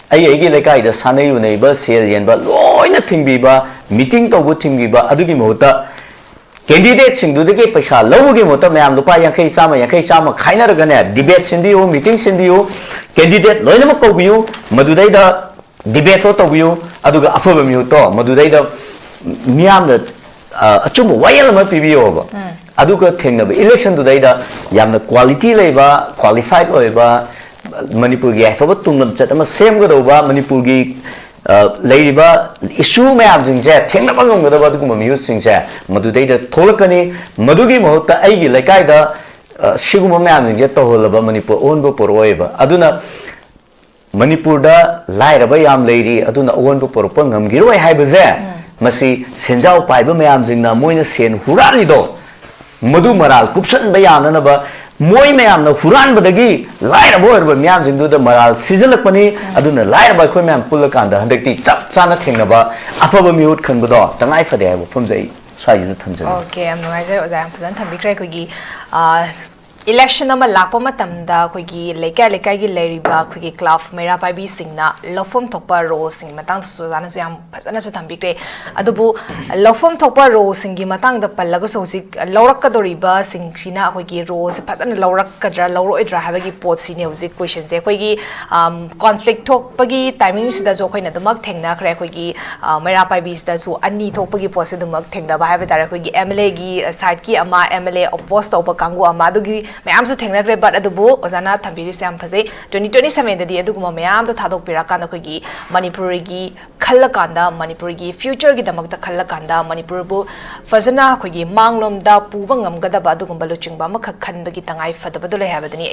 ꯑꯩ ꯑꯩꯒꯤ ꯂꯩꯀꯥꯏꯗ ꯁꯥꯟꯅꯩ ꯎꯅꯩꯕ, ꯁꯦꯜ ꯌꯦꯟꯕ ꯂꯣꯏꯅ ꯊꯤꯡꯕꯤꯕ, ꯃꯤꯇꯤꯡ ꯇꯧꯕ ꯊꯤꯡꯕꯤꯕ, ꯑꯗꯨꯒꯤ ꯃꯍꯨꯠꯇ ꯀꯦꯟꯗꯤꯗꯦꯠꯁꯤꯡꯗꯨꯗꯒꯤ ꯄꯩꯁꯥ ꯂꯧꯕꯒꯤ ꯃꯍꯨꯠꯇ ꯃꯌꯥꯝ ꯂꯨꯄꯥ ꯌꯥꯡꯈꯩ, ꯆꯥꯝꯃ, ꯌꯥꯡꯈꯩ, ꯆꯥꯝꯃ ꯈꯥꯏꯅꯔꯒꯅꯦ, ꯗꯤꯕꯦꯠ ꯁꯤꯟꯕꯤꯌꯨ, ꯃꯤꯇꯤꯡ ꯁꯤꯟꯕꯤꯌꯨ, ꯀꯦꯟꯗꯤꯗꯦꯠ ꯂꯣꯏꯅꯃꯛ ꯀꯧꯕꯤꯌꯨ, ꯃꯗꯨꯗꯩꯗ ꯗꯤꯕꯦꯠꯇꯣ ꯇꯧꯕꯤꯌꯨ, ꯑꯗꯨꯒ ꯑꯐꯕ ꯃꯤꯍꯨꯠꯇꯣ ꯃꯗꯨꯗꯩꯗ ꯃꯤꯌꯥꯝꯅ ꯑ, ꯑꯆꯨꯝꯕ ꯋꯥꯌꯦꯜ ꯑꯃ ꯄꯤꯕꯤꯌꯣꯕ꯫ ꯑꯗꯨꯒ ꯊꯦꯡꯅꯕ ꯏꯂꯦꯛꯁꯟꯗꯨꯗꯩꯗ ꯌꯥꯝꯅ ꯀ꯭ꯋꯥꯂꯤꯇꯤ ꯂꯩꯕ, ꯀ꯭ꯋꯥꯂꯤꯐꯥꯏꯠ ꯑꯣꯏꯕ, ꯃꯅꯤꯄꯨꯔꯒꯤ ꯌꯥꯏꯐꯕ ꯇꯨꯡꯂꯝꯆꯠ ꯑꯃ ꯁꯦꯝꯒꯗꯧꯕ, ꯃꯅꯤꯄꯨꯔꯒꯤ ꯑ, ꯂꯩꯔꯤꯕ ꯏꯁꯨ ꯃꯌꯥꯝꯁꯤꯡꯁꯦ ꯊꯦꯡꯅꯕ ꯉꯝꯒꯗꯕ ꯑꯗꯨꯒꯨꯝꯕ ꯃꯤꯍꯨꯠꯁꯤꯡꯁꯦ ꯃꯗꯨꯗꯩꯗ ꯊꯣꯛꯂꯛꯀꯅꯤ꯫ ꯃꯗꯨꯒꯤ ꯃꯍꯨꯠꯇ ꯑꯩꯒꯤ ꯂꯩꯀꯥꯏꯗ ꯑ, ꯁꯤꯒꯨꯝꯕ ꯃꯌꯥꯝꯁꯤꯡꯁꯦ ꯇꯧꯍꯜꯂꯕ ꯃꯅꯤꯄꯨꯔ ꯑꯑꯣꯟꯕ ꯄꯨꯔꯛꯑꯣꯏꯕ꯫ ꯑꯗꯨꯅ ꯃꯅꯤꯄꯨꯔꯗ ꯂꯥꯏꯔꯕ ꯌꯥꯝ ꯂꯩꯔꯤ, ꯑꯗꯨꯅ ꯑꯑꯣꯟꯕ ꯄꯨꯔꯛꯄ ꯉꯝꯈꯤꯔꯣꯏ ꯍꯥꯏꯕꯁꯦ ꯃꯁꯤ ꯁꯦꯟꯖꯥꯎ ꯄꯥꯏꯕ ꯃꯌꯥꯝꯁꯤꯡꯅ ꯃꯣꯏꯅ ꯁꯦꯟ ꯍꯨꯔꯥꯜꯂꯤꯗꯣ ꯃꯗꯨ ꯃꯔꯥꯜ ꯀꯨꯞꯁꯟꯕ ꯌꯥꯅꯅꯕ ꯃꯣꯏ ꯃꯌꯥꯝꯅ ꯍꯨꯔꯥꯟꯕꯗꯒꯤ ꯂꯥꯏꯔꯕ ꯑꯣꯏꯔꯕ ꯃꯤꯌꯥꯝꯁꯤꯡꯗꯨꯗ ꯃꯔꯥꯜ ꯁꯤꯖꯤꯜꯂꯛꯄꯅꯤ꯫ ꯑꯗꯨꯅ ꯂꯥꯏꯔꯕ ꯑꯩꯈꯣꯏ ꯃꯌꯥꯝ ꯄꯨꯜꯂꯀꯥꯟꯗ ꯍꯟꯗꯛꯇꯤ ꯆꯞ ꯆꯥꯅ ꯊꯦꯡꯅꯕ ꯑꯐꯕ ꯃꯤꯍꯨꯠ ꯈꯟꯕꯗꯣ ꯇꯉꯥꯏ ꯐꯗꯦ ꯍꯥꯏꯕ ꯋꯥꯐꯝꯁꯦ ꯑꯩ ꯁ꯭ꯋꯥꯏꯁꯤꯗ ꯊꯝꯖꯒꯦ꯫ ꯑꯣꯀꯦ, ꯌꯥꯝ ꯅꯨꯡꯉꯥꯏꯖꯔꯦ ꯑꯣꯖꯥ, ꯌꯥꯝ ꯐꯖꯅ ꯊꯝꯕꯤꯈ꯭ꯔꯦ꯫ ꯑꯩꯈꯣꯏꯒꯤ ꯏꯂꯦꯛꯁꯟ ꯑꯃ ꯂꯥꯛꯄ ꯃꯇꯝꯗ ꯑꯩꯈꯣꯏꯒꯤ ꯂꯩꯀꯥꯏ ꯂꯩꯀꯥꯏꯒꯤ ꯂꯩꯔꯤꯕ ꯑꯩꯈꯣꯏꯒꯤ ꯀ꯭ꯂꯕ ꯃꯩꯔꯥ ꯄꯥꯏꯕꯤꯁꯤꯡꯅ ꯂꯧꯐꯝ ꯊꯣꯛꯄ ꯔꯣꯜꯁꯤꯡꯒꯤ ꯃꯇꯥꯡꯗꯁꯨ ꯑꯣꯖꯥꯅꯁꯨ ꯌꯥꯝ ꯐꯖꯅꯁꯨ ꯊꯝꯕꯤꯈ꯭ꯔꯦ꯫ ꯑꯗꯨꯕꯨ ꯂꯧꯐꯝ ꯊꯣꯛꯄ ꯔꯣꯜꯁꯤꯡꯒꯤ ꯃꯇꯥꯡꯗ ꯄꯜꯂꯒꯁꯨ ꯍꯧꯖꯤꯛ ꯂꯧꯔꯛꯀꯗꯧꯔꯤꯕꯁꯤꯡꯁꯤꯅ ꯑꯩꯈꯣꯏꯒꯤ ꯔꯣꯜꯁꯦ ꯐꯖꯅ ꯂꯧꯔꯛꯀꯗ꯭ꯔꯥ ꯂꯧꯔꯛꯑꯣꯏꯗ꯭ꯔꯥ ꯍꯥꯏꯕꯒꯤ ꯄꯣꯠꯁꯤꯅꯦ ꯍꯧꯖꯤꯛ ꯀꯣꯏꯁꯟꯁꯦ꯫ ꯑꯩꯈꯣꯏꯒꯤ ꯀꯣꯟꯐ꯭ꯂꯤꯛ ꯊꯣꯛꯄꯒꯤ ꯇꯥꯏꯃꯤꯡꯁꯤꯗꯁꯨ ꯑꯩꯈꯣꯏꯅ ꯑꯗꯨꯃꯛ ꯊꯦꯡꯅꯈ꯭ꯔꯦ꯫ ꯑꯩꯈꯣꯏꯒꯤ ꯃꯩꯔꯥ ꯄꯥꯏꯕꯤꯁꯤꯗꯁꯨ ꯑꯅꯤ ꯊꯣꯛꯄꯒꯤ ꯄꯣꯠꯁꯦ ꯑꯗꯨꯃꯛ ꯊꯦꯡꯅꯕ ꯍꯥꯏꯕ ꯇꯥꯔꯦ꯫ ꯑꯩꯈꯣꯏꯒꯤ ꯑꯦꯝ ꯑꯦꯜ ꯑꯦꯒꯤ ꯁꯥꯏꯠꯀꯤ ꯑꯃ, ꯑꯦꯝ ꯑꯦꯜ ꯑꯦ ꯑꯣꯄꯣꯁ ꯇꯧꯕ ꯀꯥꯡꯕꯨ ꯑꯃ, ꯑꯗꯨꯒꯤ ꯃꯌꯥꯝꯁꯨ ꯊꯦꯡꯅꯈ꯭ꯔꯦ꯫ ꯕꯠ ꯑꯗꯨꯕꯨ ꯑꯣꯖꯥꯅ ꯊꯝꯕꯤꯔꯤꯁꯦ ꯌꯥꯝ ꯐꯖꯩ꯫ ꯇ꯭ꯋꯦꯟꯇꯤ ꯇ꯭ꯋꯦꯟꯇꯤ ꯁꯚꯦꯟꯗꯗꯤ ꯑꯗꯨꯒꯨꯝꯕ ꯃꯌꯥꯝꯗꯣ ꯊꯥꯗꯣꯛꯄꯤꯔꯀꯥꯟꯗ ꯑꯩꯈꯣꯏꯒꯤ ꯃꯅꯤꯄꯨꯔꯒꯤ ꯈꯜꯂꯀꯥꯟꯗ, ꯃꯅꯤꯄꯨꯔꯒꯤ ꯐ꯭ꯌꯨꯆꯔꯒꯤꯗꯃꯛꯇ ꯈꯜꯂꯀꯥꯟꯗ ꯃꯅꯤꯄꯨꯔꯕꯨ ꯐꯖꯅ ꯑꯩꯈꯣꯏꯒꯤ ꯃꯥꯡꯂꯣꯝꯗ ꯄꯨꯕ ꯉꯝꯒꯗꯕ ꯑꯗꯨꯒꯨꯝꯕ ꯂꯨꯆꯤꯡꯕ ꯑꯃꯈꯛ ꯈꯟꯕꯒꯤ ꯇꯉꯥꯏ ꯐꯗꯕꯗꯣ ꯂꯩ ꯍꯥꯏꯕꯗꯨꯅꯤ꯫